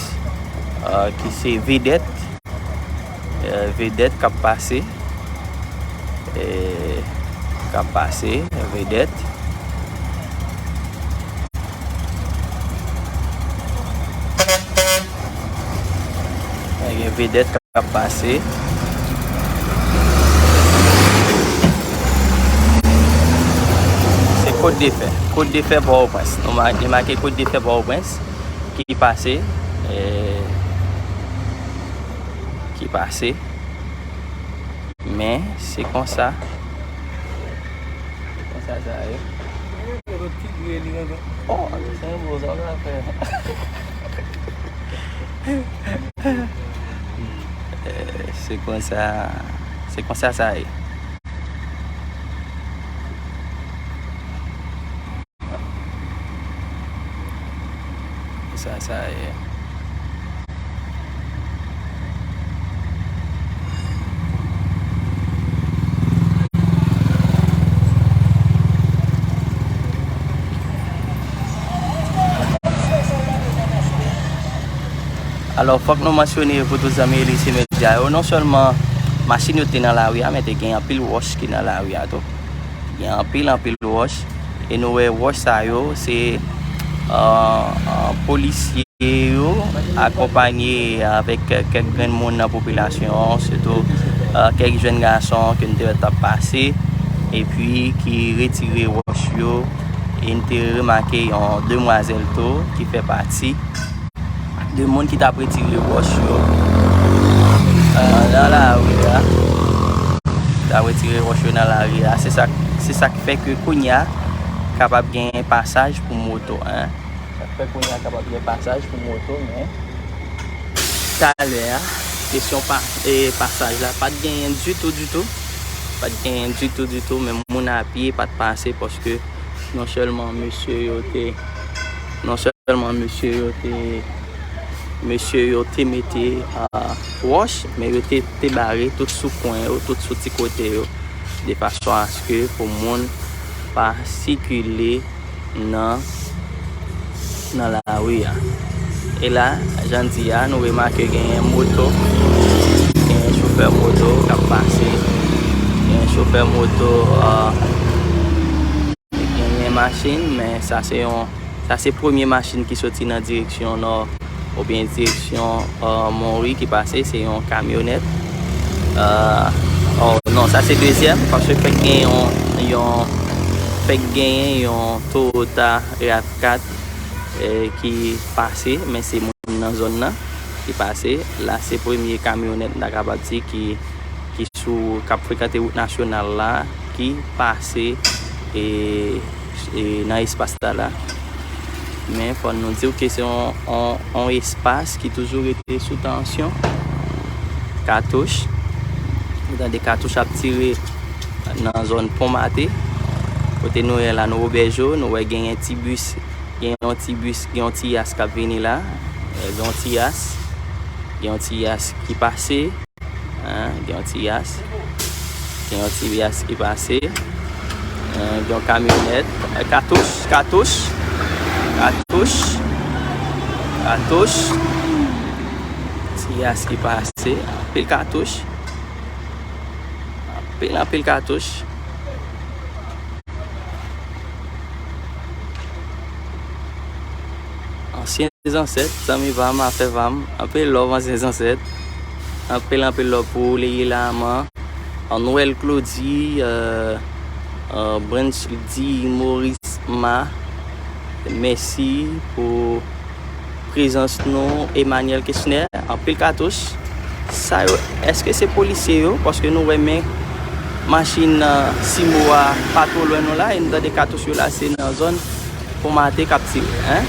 eh, ki se Vedèt, eh, Vedèt k ap pase, eh, k ap pase, Vedèt. Gen Vedèt k ap pase. Se Kot de Fè, Kot de Fè Pòtoprens. Nou ma-, li make Kot de Fè Pòtoprens ki pase, eh, ki pase. Men, se konsa. Se konsa sa ye. Oh, se yon bon sa w ka fè. Eh, se konsa, se konsa sa ye. Sa, sa ye. Alò, fòk nou mansyone pou tout zanmi Elise Medya yo, non sèlman machin yo te nan lari a, men te gen anpil wòch ki nan lari a tou. Gen anpil, anpil wòch. E nou wè wòch sa yo, se, euh, euh, polisye yo akonpanye avèk kèk grenn moun nan popilasyon an, sitou, euh, kèk jèn gason ke n te wè t ap pase, epi ki retire wòch yo. E n te remake yon demwazèl tou ki fè pati de moun ki t ap retire wòch yo, euh, nan lari a. T ap retire wòch yo nan lari a. Se sa, se sa k fè ke kounye a kapab gen pasaj pou moto, en. Sa k fè kounye a kapab gen pasaj pou moto, men talè a, kesyon pa, e, pasaj la, pa t genyen ditou, ditou. Pa t genyen ditou, ditou, men moun apye pa t pase paske non sèlman mesye yo te, non sèlman mesye yo te, mesye yo te mete, ah, wòch, men yo te, te bare tout sou kwen yo, tout sou ti kote yo, de fason aske pou moun pa sikile nan, nan lari a. E la, jan di a, nou remake genyen moto, genyen chofè moto k ap pase, genyen chofè moto, ah, genyen machin, men sa se yon, sa se premye machin ki soti nan direksyon nò oubyen direksyon, euh, Monri ki pase, se yon kamyonèt. Euh, oh, non, sa se dezyèm, paske fèk gen yon, yon, fèk genyen yon Toyota rav kat, eh, ki pase, men se moun nan zòn nan ki pase. La, se premye kamyonèt, m ta kapab di, ki, ki sou, k ap frekante wout nasyonal la, ki pase e, e nan espas sa la. Men fò nou di w ke se yon, yon, yon espas ki toujou rete sou tansyon. Katouch. Ou tande katouch ap tire nan zòn Pon Mate. Kote nou ye la, nou Wobè Jo, nou wè genyen ti bis, gen yon ti bis, gen yon ti yas k ap vini la. Gen yon ti yas. Gen yon ti yas ki pase. Hein, gen yon ti yas. Gen yon ti yas ki pase. Hein, gen yon kamyonèt. Eh, katouch, katouch, katouch, katouch. Ti yas ki pase. Anpil katouch. Anpil, anpil katouch. Ansyen zansèt, zanmi pa m, afè pa m. Anpil love, ansyen zansèt. Anpil, anpil love pou Leyila Aman. An Nwèl Claudy, euh, euh, Branch di Maurice Ma. Mèsi pou prezans nou, Emmanuel Kechner. Anpil katouch. Sa yo, èske se polisye yo? Paske nou wè men machin, euh, Simo a pa twò lwen nou la, e nou tande katouch yo la, se nan zòn Pon Mate k ap tire, hein?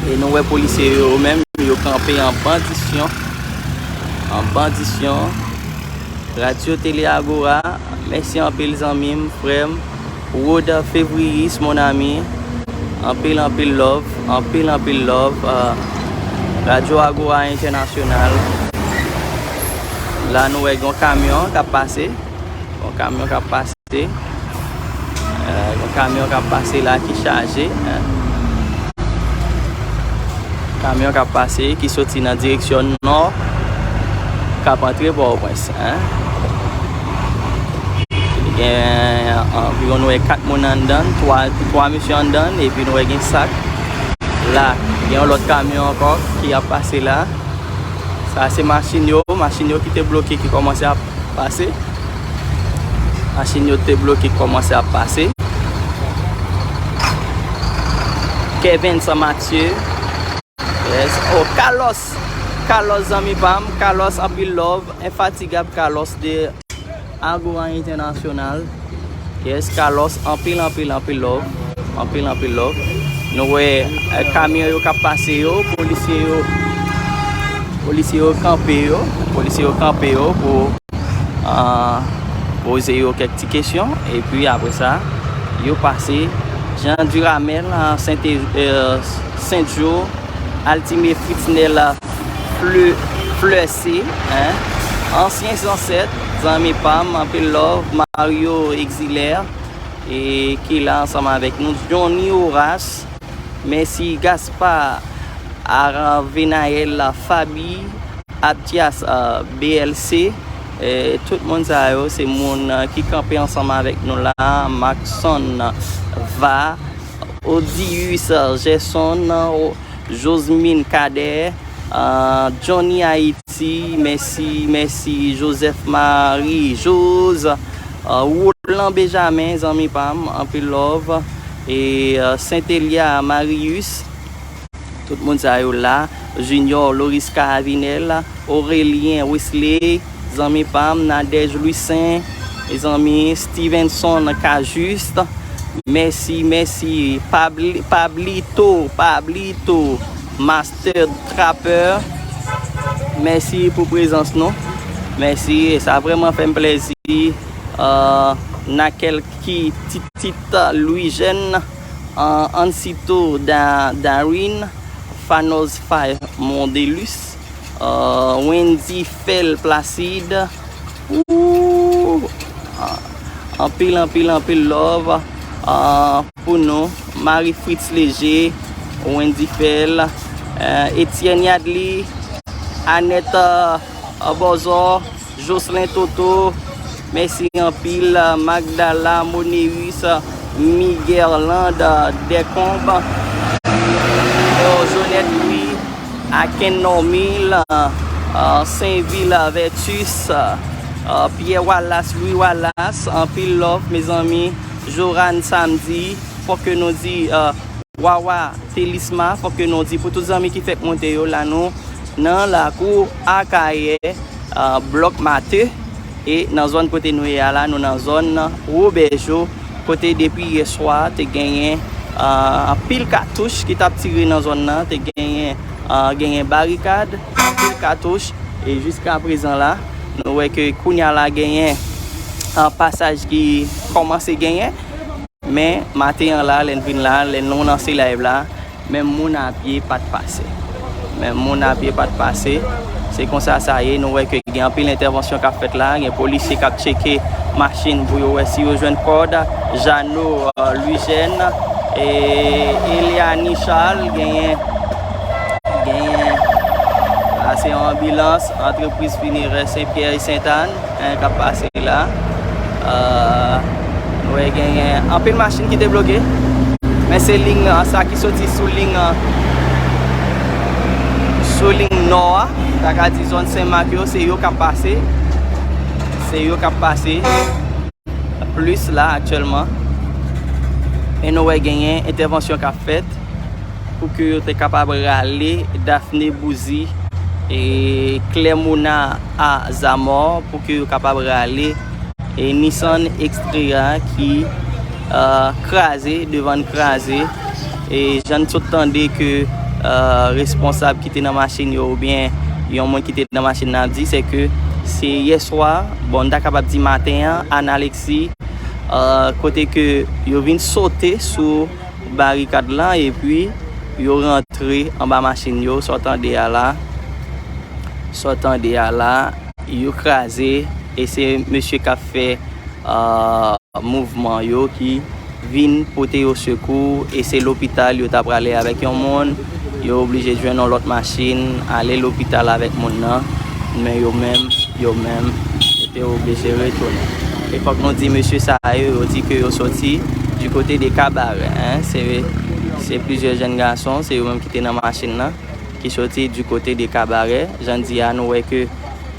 E nou wè polisye yo menm, yo kanpe an bandisyon. An bandisyon. Radyo Tele Agora, mèsi anpil zanmi m, frè m. Rod Févriyis, mon ami. Anpil, anpil love, anpil, anpil love. Euh, Radyo Agora Entènasyonal. La nou wè gen yon kamyon k ap pase. Yon kamyon k ap pase. Euh, yon kamyon k ap pase la ki chaje, hein. Kamyon k ap pase, ki soti nan direksyon nò, k ap antre Pòtoprens, hein. Gen anviwon, nou wè kat moun anndan, twa, twa mesye anndan, epi nou wè gen sak. La, gen yon lòt kamyon ankò ki ap pase la. Sa se machin yo, machin yo ki te bloke ki kòmanse ap pase. Machin yo te bloke ki kòmanse ap pase. Kevin San Mathieu. Yes. Oh, Carlos. Carlos, zanmi pa m. Carlos, anpil love. Infatigab Carlos de Agora International. Yes, Carlos, anpil, anpil, anpil love. Anpil, anpil love. Nou wè, eh, kamyon yo k ap pase yo, polisye yo, polisye yo kanpe yo, polisye yo kanpe yo pou, ah, poze yo kèk ti kesyon. Epi apre sa, yo pase Jean Duramel, ah, Sent, eh, Sentjo, Altime Fritznel, Fle-, Flèse, hein? Ansyen zansèt, zanmi pa m, anpil love, Mario Exilaire, e ki la ansanm avèk nou, Johnny Horace, mèsi Gaspard, Aravenaël, Fabi, Abdias, euh, B L C, e tout moun sa yo, se moun, euh, ki kanpe ansanm avèk nou la, Maxon, Va, Odius, euh, Gerson, Josmine Cadet, ah, Johnny Haïti, mèsi, mèsi, Joseph Marie Jose, ah, Roland Benjamin, zanmi pa m, anpil love, e, ah, Saint Elia Marius, tout moun sa yo la, Junior Loris Caravinel, Aurélien Wesley, zanmi pa m, Nadège Louissaint, mezanmi, Stevenson Cajuste, mèsi, mèsi, Pabli-, Pablito, Pablito, Master Trapper, mèsi pou prezans nou, mèsi, e sa vrèman fè m plèzi, euh, Nakel ki Titit Louis Jeune, euh, Ansito Da-, Darwin, Fanoz Fay Mondelus, euh, Wendy Fel Placide. Ooh, ah, anpil, anpil, anpil love, ah, pou nou. Marie Fritz Léger, Wendy Fel, euh, Etienne Yadli, Annette, euh, Bozor, Jocelyn Toto, mèsi anpil, Magdala Moneus, Miguerlande Descombes, Jonette Louis, Aken Normil, euh, Sainvil Vertus, euh, Pierre Wallace, Louis Wallace, anpil love, mezanmi, Joran Samedi, fòk ke nou di, euh, Wawa Telisma, fòk ke nou di pou tout zanmi ki fèk monte yo la, nou nan lakou Akayè, euh, Blòk Mate. E nan zòn kote nou ye a la, nou nan zòn Wobèjo, kote depi yè swa te genyen, ah, anpil katouch ki t ap tire nan zòn nan, te genyen, ah, genyen barikad, anpil katouch, e jiska prezan la, nou wè ke kounye a la genyen, ah, pasaj ki kòmanse genyen. Men maten an la, lè n vin la, lè nou lanse live la, menm moun a pye pa t pase. Menm moun a pye pa t pase. Se konsa sa ye, nou wè ke gen anpil entèvansyon k ap fèt la, gen polisye k ap tcheke machin pou yo wè si yo jwenn kòd. Jano, euh, Lwijèn, e Eliani Charles, genyen, genyen, la se yon anbilans, antrepriz finerè Sen Pyè e Sentàn, en, k ap pase la. Euh, nou wè genyen anpil machin ki te bloke. Men se liy, euh, sa ki soti sou liy, euh, sou liy nò a, ta ka di zòn Sen Mak yo, se yo k ap pase. Se yo k ap pase plis la aktyèlman. E nou wè genyen entèvansyon k ap fèt pou ke yo te kapab rale Daphné Bouzy e Clermona a Zamò pou ke yo kapab rale e Nissan Xterra ki, euh, kraze, devan l kraze. E jan n sot tande ke, euh, responsab ki te nan machin yo oubyen yon moun ki te nan machin nan ap di, se ke se yè swa, bon, n ta kapab di maten an, Ann Alexis, euh, kote ke yo vin sote sou barikad lan epi yo rantre anba machin yo, sa w tande a la, sa w tande a la, yo kraze, e se mesye k ap fè, euh, mouvman yo ki vin pote yo sekou, e se lopital yo ta prale avèk yon moun, yo oblije jwenn yon lòt machin, ale lopital avèk moun nan, men yo menm, yo menm, yo te oblije retounen. E fòk nou di mesye sa yo, yo di ke yo soti du côté de Cabaret, en, se, se plizyè jèn gason, se yo menm ki te nan machin nan, ki soti du côté de Cabaret. Jan di a, nou wè ke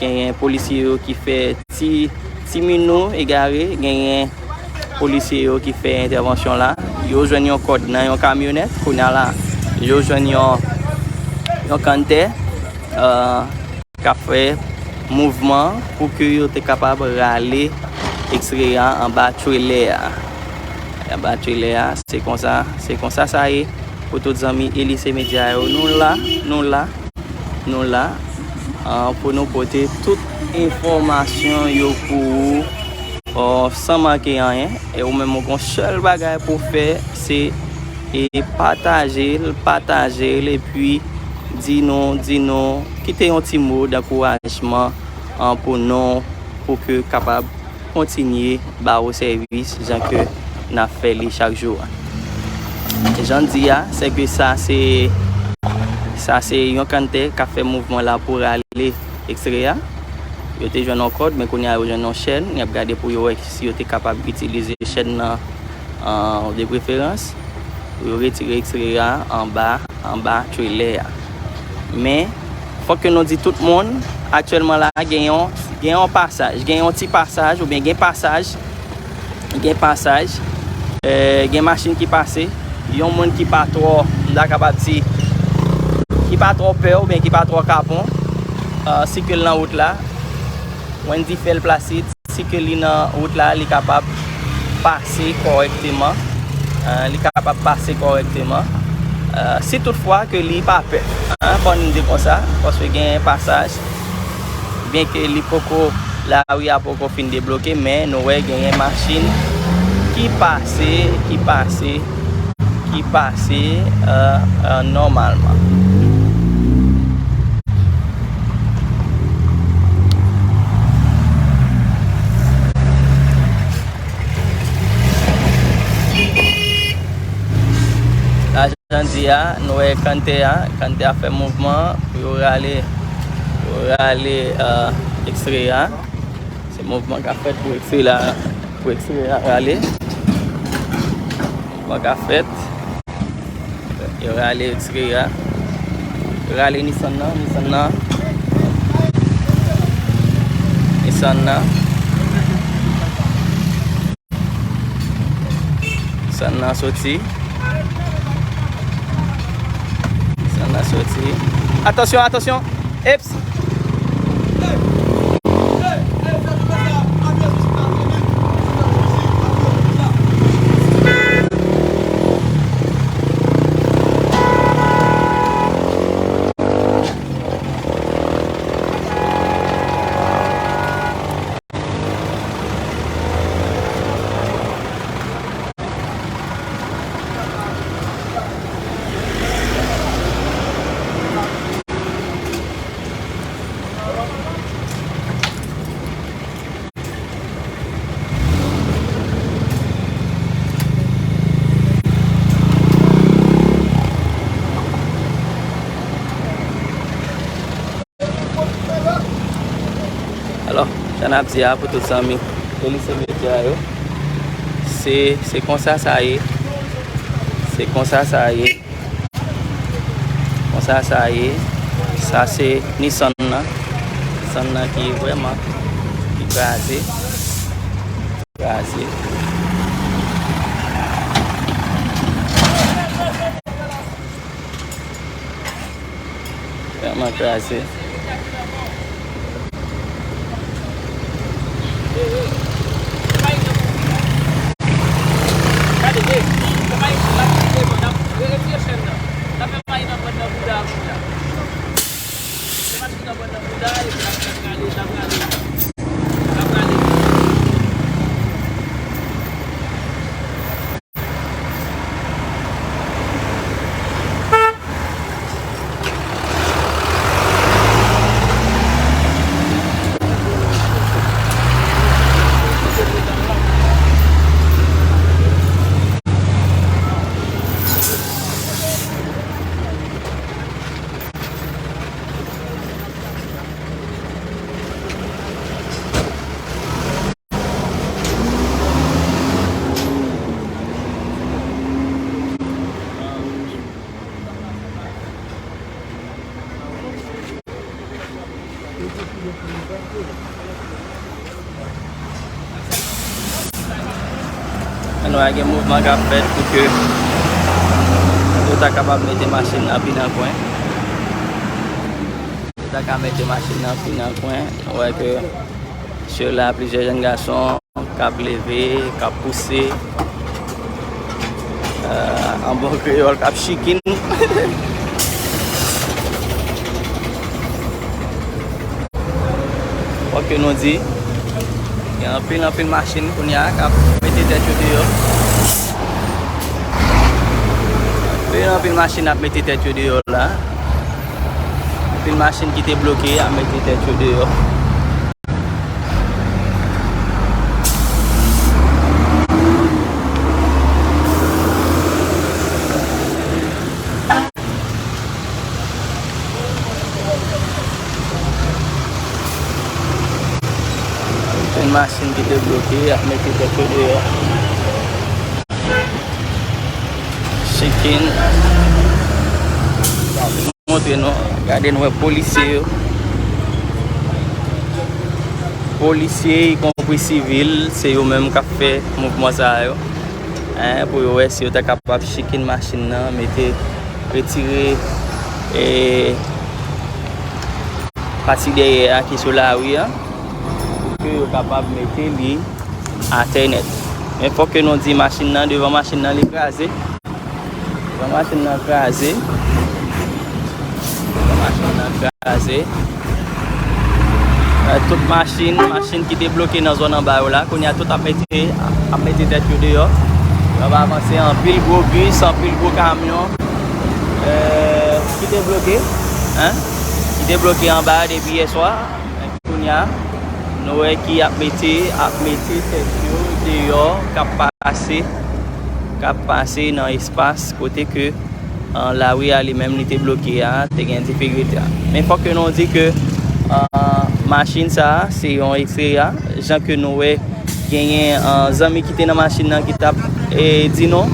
genyen polisye yo ki fè ti, ti minou egare, genyen polisye yo ki fè entèvansyon la. Yo jwenn yon kòd nan yon kamyonèt, kounye a la, yo jwenn yon, yon kanntè, euh, k ap fè mouvman pou ke yo te kapab rale ekstrè a anba trelè a. Anba trelè a, se konsa, se konsa sa ye pou tout zanmi Elise Media yo. Nou la, nou la, nou la, ah, pou nou pote tout enfòmasyon yo pou ou, oh, san manke anyen. E ou menm ou gon sèl bagay pou w fè, se, e, pataje l, pataje l, epi di nou, di nou, kite yon ti mo dankourajman, an, pou nou, pou ke kapab kontinye ba ou sèvis jan ke n ap fè li chak jou a. Jan di a, se ke sa se, sa se yon kanntè k ap fè mouvman la pou rale ekstrè a. Yo te jwenn yon kòd, men kounye a yo jwenn yon chèn. Y ap gade pou yo wè si yo te kapab itilize chèn nan, an, de preferans, pou yo retire ekstrè a anba, anba trelè a. Men, fòk ke nou di tout moun, aktyèlman la, gen yon, gen yon pasaj, gen yon ti pasaj, oubyen gen pasaj, gen pasaj, eh, gen machin ki pase, yon moun ki pa twò, m ta kapab di, ki pa twò pè oubyen ki pa twò kapon, eh, sikile nan wout la. Wendy Felplacide, si ke li nan wout la, li kapab pase kòrèkteman. Eh, li kapab pase kòrèkteman. Eh, si toutfwa ke li pa pè, en, fò n di konsa, paske gen pasaj, byenke li poko, lari a poko fin debloke, men nou wè genyen machin ki pase, ki pase, ki pase, eh, eh, nòmalman. La, jan di a, nou wè kanntè a, kanntè a fè mouvman pou yo rale, pou yo rale, eh, ekstrè a. Se mouvman k ap fèt pou ekstrè la, pou ekstrè a rale. Mouvman k ap fèt. Yo rale ekstrè a. Yo rale Nissan nan, Nissan nan. Nissan nan. Nissan nan soti. Nissan nan soti. Atansyon, atansyon. Eps. ap di a pou tout zanmi Elise Media yo. Se, se konsa sa ye. Se konsa sa ye. Konsa sa ye. Sa se Nissan nan. Nissan nan ki vrèman, ki kraze. Kraze. Vrèman kraze. Ann wè, gen mouvman k ap fèt pou ke yo ta kapab mete machin nan pi nan kwen. Yo ta ka mete machin nan pi nan kwen. Ou wè ke sila, plizyè jèn gason k ap leve, k ap pouse. Euh, an bon kreyòl, k ap chikin. Fòk ke nou di, gen anpil, anpil machin kounye a k ap mete tèt yo deyò. Anpil, anpil machin ap mete tèt yo deyò la. Anpil machin ki te bloke ap mete tèt yo deyò. Yon machin ki te bloke ap mete tèt yo deyò. Chikin. Montre nou, gade, nou wè polisye yo. Polisye, ikonpri sivil, se yo menm k ap fè mouvman sa yo. Hein, pou yo wè si yo ta kapab chikin machin nan, mete, retire, e, pati dèyè a ki sou lari a, pou ke yo kapab mete li atè nèt. Men fòk ke nou di machin nan, devan machin nan li kraze. Bon, machin nan kraze. Bon, machin nan kraze. Euh, tout machin, machin ki te bloke nan zòn anba yo la, kounye a tout ap mete, ap mete tèt yo deyò. Yo ap avanse, anpil gwo bis, anpil gwo kamyon, euh, ki te bloke, hein? Ki te bloke anba depi yè swa. Kounye a, nou wè ki ap mete, ap mete tèt yo deyò, k ap pase, k ap pase nan espas kote ke, an, lari a li menm li te bloke a, te gen difikilte a. Men fòk ke nou di ke, an, machin sa a, se yon ekstre a, jan ke nou wè genyen, an, zanmi ki te nan machin nan ki t ap, e, di nou,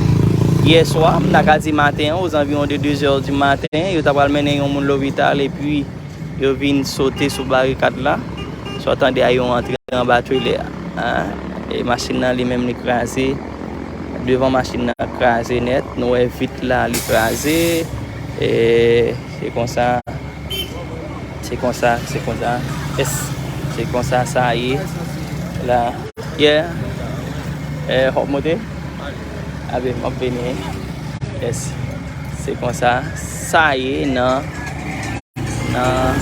yè swa, m ta ka di maten an, ozanviwon de de zè di maten, yo ta pral mennen yon moun lopital, epi yo vin sote sou barikad la. Sa w tande a, yo antre anba trelè a. Hein? E machin nan li menm li kraze. Devan machin nan kraze nèt. Nou wè vit la li kraze. E se konsa. Se konsa, se konsa. Yes. Se konsa sa ye. La. Yeah. Eh, hop monte. Abe, m ap vini. Yes. Se konsa. Sa ye nan nan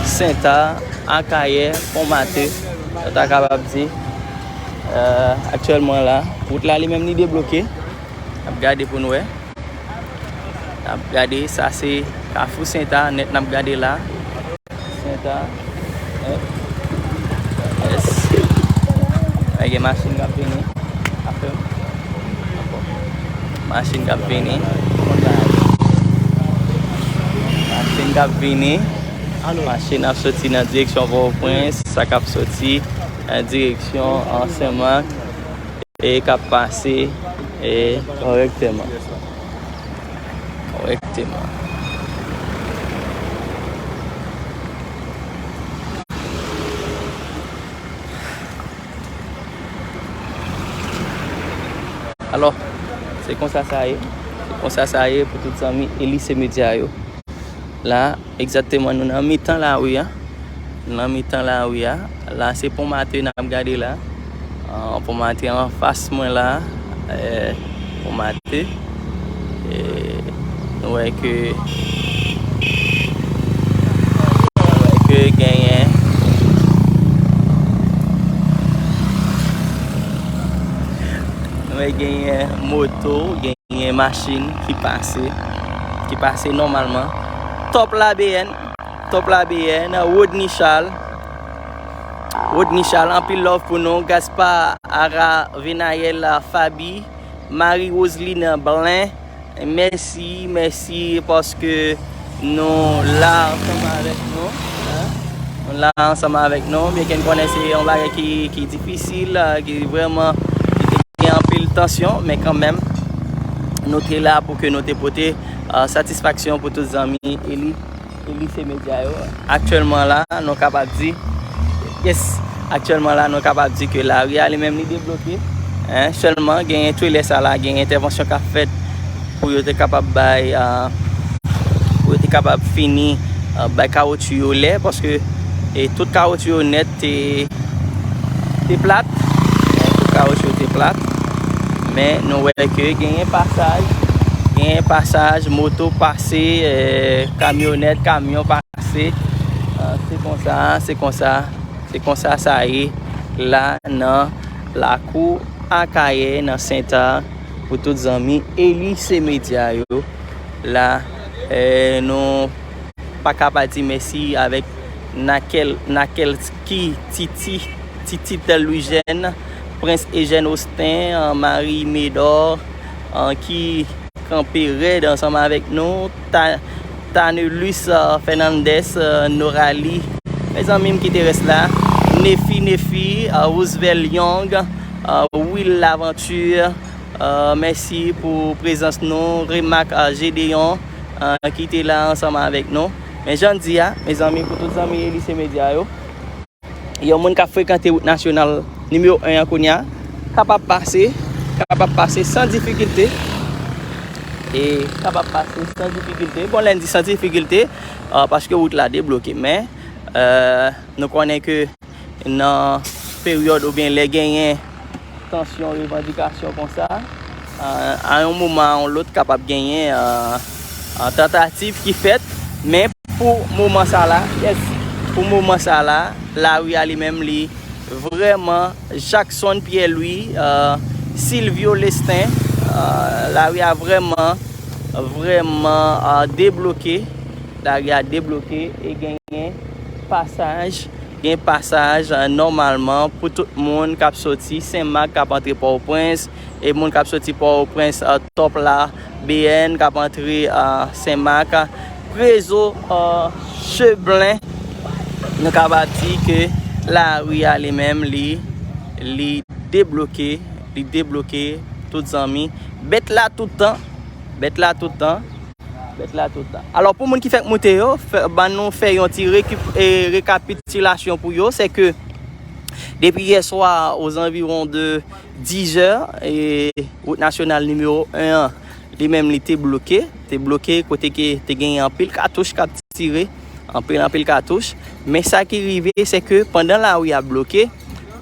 Senta, Akayè, Fon Mate, sa ta kapab di. Euh, aktyèlman la, wout la li menm li debloke. N ap gade pou n wè. N ap gade, sa se Kafou Senta, nèt n ap gade la. Senta, nèt. Yes. Ay, gen machin k ap vini. Apre. Machin k ap vini. Machin k ap vini. Machin ap soti nan direksyon Pòtoprens. Sa k ap soti an direksyon an Senmak e k ap pase e kòrèkteman. Kòrèkteman. Alò, se konsa sa ye. Se konsa sa ye pou tout zanmi Elise Media yo. La, egzakteman, nou nan mitan lari a. Nan mitan lari a. La, se Pon Mate n ap gade la. Ah, Pon Mate anfas mwen la. Eh, Pon Mate. Eh, nou wè ke, nou wè ke genyen, nou wè genyen moto, genyen machin ki pase, ki pase nòmalman. Top la B N, top la B N, Rodney Charles. Rodney Charles, anpil love pou nou. Gaspard Aravenayel, Fabi, Marie Roseline Blanc. Mèsi, mèsi paske nou la ansanm avèk nou. Hein? Nou la ansanm avèk nou. Byenke n konnen se yon bagay ki, ki difisil, eh, ki vrèman, ki te gen anpil tansyon, men kanmenm, nou te la pou ke nou te pote, eh, satisfaksyon pou tout zanmi Eli, Elise Media yo. Aktyèlman la, nou kapab di, yes, aktyèlman la, nou kapab di ke lari a li menm li debloke. Hein, sèlman, gen twelè sa la, gen entèvansyon k ap fèt pou yo te kapab bay, eh, pou yo te kapab fini, eh, bay kawotchou yo lè, paske, eh, tout kawotchou yo nèt te, te plat. Eh, tout kawotchou yo te plat. Men nou wè ke genyen pasaj, genyen pasaj, moto pase, eh, kamyonèt, kamyon pase. Eh, se konsa, se konsa, se konsa sa ye la nan lakou Akayè, nan Sentà, pou tout zanmi Elise Media yo. La, eh, nou pa ka pa di mèsi avèk Nakel, Nakelski Titi, Titit Louis Jeune, Prens Eugène Austin, eh, Marie Médor, eh, ki kanpe rèd ansanm avèk nou, Ta-, Tanelus, eh, Fernandez, eh, Norali, mezanmi m ki te rès la, Nefi, Nefi, eh, Roosevelt Young, eh, Will Laventure, eh, mèsi pou prezans nou, Remak, eh, Gédéon, eh, ki te la ansanm avèk nou. Men jan n di a, mezanmi, pou tout zanmi Elise Media yo, yon moun k ap frekante wout nasyonal nimewo en an kounye a, kapab pase, kapab pase san difikilte. E kapab pase san difikilte. Bon, lè n di san difikilte, eh, paske wout la debloke. Men, eh, nou konnen ke nan peryòd oubyen lè genyen tansyon, revandikasyon konsa, eh, a yon moman a yon lòt kapab genyen, eh, eh, tantativ ki fèt, men pou moman sa la, yes, pou moman sa la, lari a li menm li vrèman, Jackson Pierre Louis, eh, Silvio Lestin, eh, lari a vrèman, vrèman, eh, debloke, lari a debloke e genyen pasaj, gen pasaj, eh, nòmalman pou tout moun k ap soti Senmak, k ap antre Pòtoprens, e moun k ap soti Pòtoprens, eh, Top la B N, k ap antre, eh, Senmak, Prezo, eh, Cheblen. Nou kapab di ke lari a li menm, li, li debloke, li debloke, tout zanmi. Bèt la tout tan, bèt la tout tan. Bèt la tout tan. Alò, pou moun ki fèk moute yo, fè, ban nou fè yon ti rekip-, e, rekapitilasyon pou yo, se ke depi yè swa, ozanviwon de dizè, e, wout nasyonal nimewo en an, li menm li te bloke, te bloke kote ke te genyen anpil katouch k ap tire, anpil, anpil katouch. Men sa ki rive, se ke pandan lari a bloke,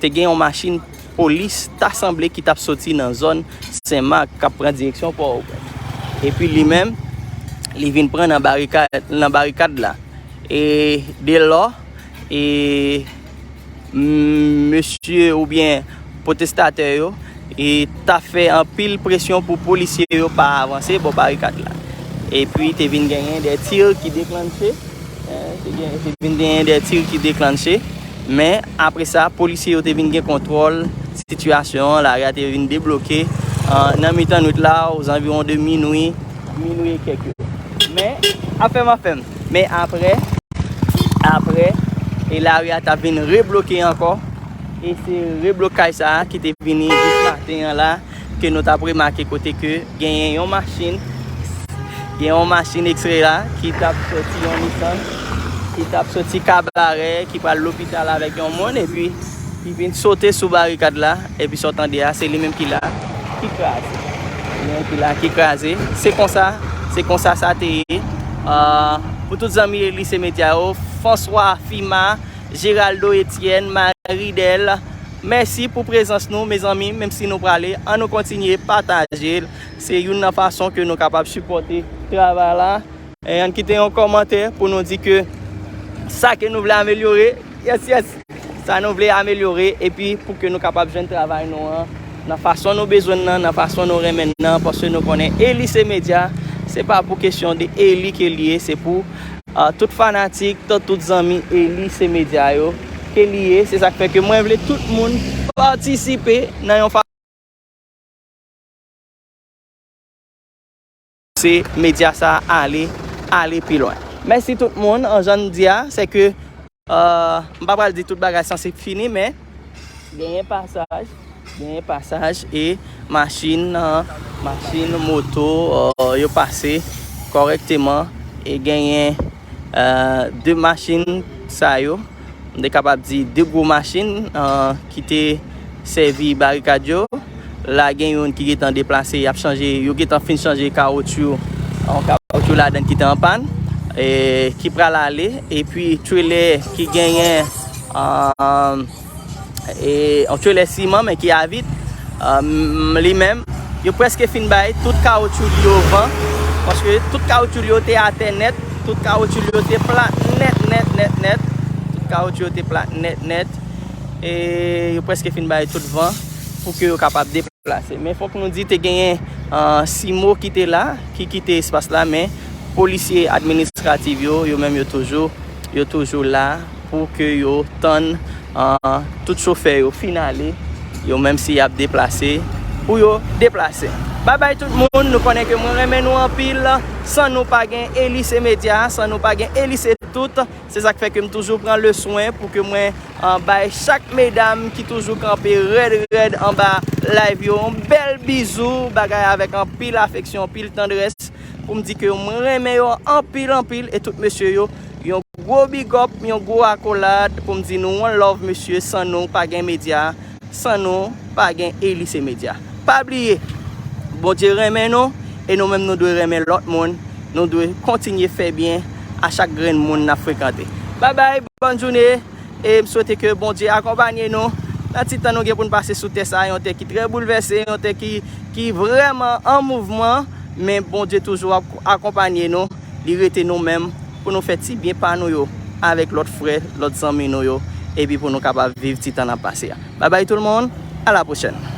te gen yon machin polis ta sanble ki t ap soti nan zòn Senmak k ap pran direksyon Pòtoprens. Epi li menm, li vin pran nan barikad, nan barikad la. E dèlò, e, m-, mesye oubyen pwotestatè yo, e ta fè anpil presyon pou polisye yo pa avanse bò barikad la. Epi te vin genyen de tir ki deklanche. Eh, te gen, te vin genyen de tir ki deklanche. Men, apre sa, polisye yo te vin gen kontwòl sitiyasyon an, lari a te vin debloke. Ah, nan mitan nwit la, ozanviwon de minwi, minwi e kèk yo. Men, afè m, afè m. Men apre, apre, e lari a t ap vin rebloke ankò. E se reblokaj sa a ki te vini jis maten an la, ke nou t ap remake kote ke genyen yon machin, gen yon machin ekstrè la ki t ap soti yon Nissan, ki t ap soti Kabarè, ki pral lopital avèk yon moun, epi li vin sote sou barikad la, epi sa w tande a, se li menm ki la, ki kraze. Li menm ki la, ki kraze. Se konsa, se konsa sa te ye. Ah, pou tout zanmi Elise Medya yo, François Fima, Geraldo Etienne, Maridel, mèsi pou prezans nou, mezanmi, menm si nou prale, an nou kontinye pataje l. Se youn nan fason ke nou kapab sipòte travay la. E ann kite yon kòmantè pou nou di ke sa ke nou vle amelyore, yes, yes, sa nou vle amelyore, epi pou ke nou kapab jwenn travay nou an nan fason nou bezwen nan, nan fason nou renmen nan, paske nou konnen Elise Medya, se pa pou kesyon de Eli ke li ye, se pou, ah, tout fanatik, tout, tout zanmi Elise Medya yo ke li ye. Se sa k fè ke mwen vle tout moun patisipe nan yon fason se medya sa a ale, ale pi lwen. Mèsi tout moun. An jan m di a, se ke, euh, m pa pral di tout bagay sanse fini, men genyen pasaj, genyen pasaj e machin, euh, machin, moto, euh, yo pase kòrèkteman e genyen, euh, de machin sa yo, m te kapab di de gwo machin, euh, ki te sèvi barikad yo. La gen youn ki gentan deplase, y ap chanje, yo gentan fin chanje kawotchou, yon kawotchou ladan ki te an pàn, e ki pral ale, epi trelè ki genyen, euh, e yon trelè siman, men ki a vid, euh, m- li menm, yo prèske fin bay tout kawotchou li yo van, paske tout kawotchou li yo te atè nèt, tout kawotchou li yo te plat nèt, nèt, nèt, nèt, tout kawotchou yo te plat nèt, nèt, e yo prèske fin bay tout van pou ke yo kapab deplase. Men fòk nou di te genyen, euh, simo ki te la, ki kite espas la, men polisye administratif yo, yo menm yo toujou, yo toujou la pou ke yo tann, euh, tout chofè yo fin ale, yo menm si y ap deplase, pou yo deplase. Babay tout moun, nou konnen ke mwen renmen nou anpil, san nou pa gen Elise Medya, san nou pa gen Elise tout, se sa k fè ke m toujou pran le swen pou ke mwen, euh, bay chak medam ki toujou kanpe rèd rèd anba live yo, yon bèl bizou, bagay avèk anpil afeksyon, anpil tandrès, pou m di ke mwen renmen yo anpil, anpil, e tout mesye yo, yon gwo big up, yon gwo akolad, pou m di nou one love, mesye, san nou pa gen medya, san nou pa gen Elise Medya. Pa bliye, Bondye renmen nou, e nou menm nou dwe renmen lòt moun, nou dwe kontinye fè byen a chak grenn moun n ap frekante. Babay, bòn jounen, e m swete ke Bondye akonpanye nou nan ti tan nou gen pou n pase sou tè sa, yon tè ki trè boulvèse, yon tè ki, ki vrèman an mouvman, men Bondye toujou ap akonpanye nou, li rete nou menm pou nou fè ti byen pa nou yo avèk lòt frè, lòt zanmi nou yo, epi pou nou kapab viv ti tan n ap pase a. Babay tout moun, a la pwochèn.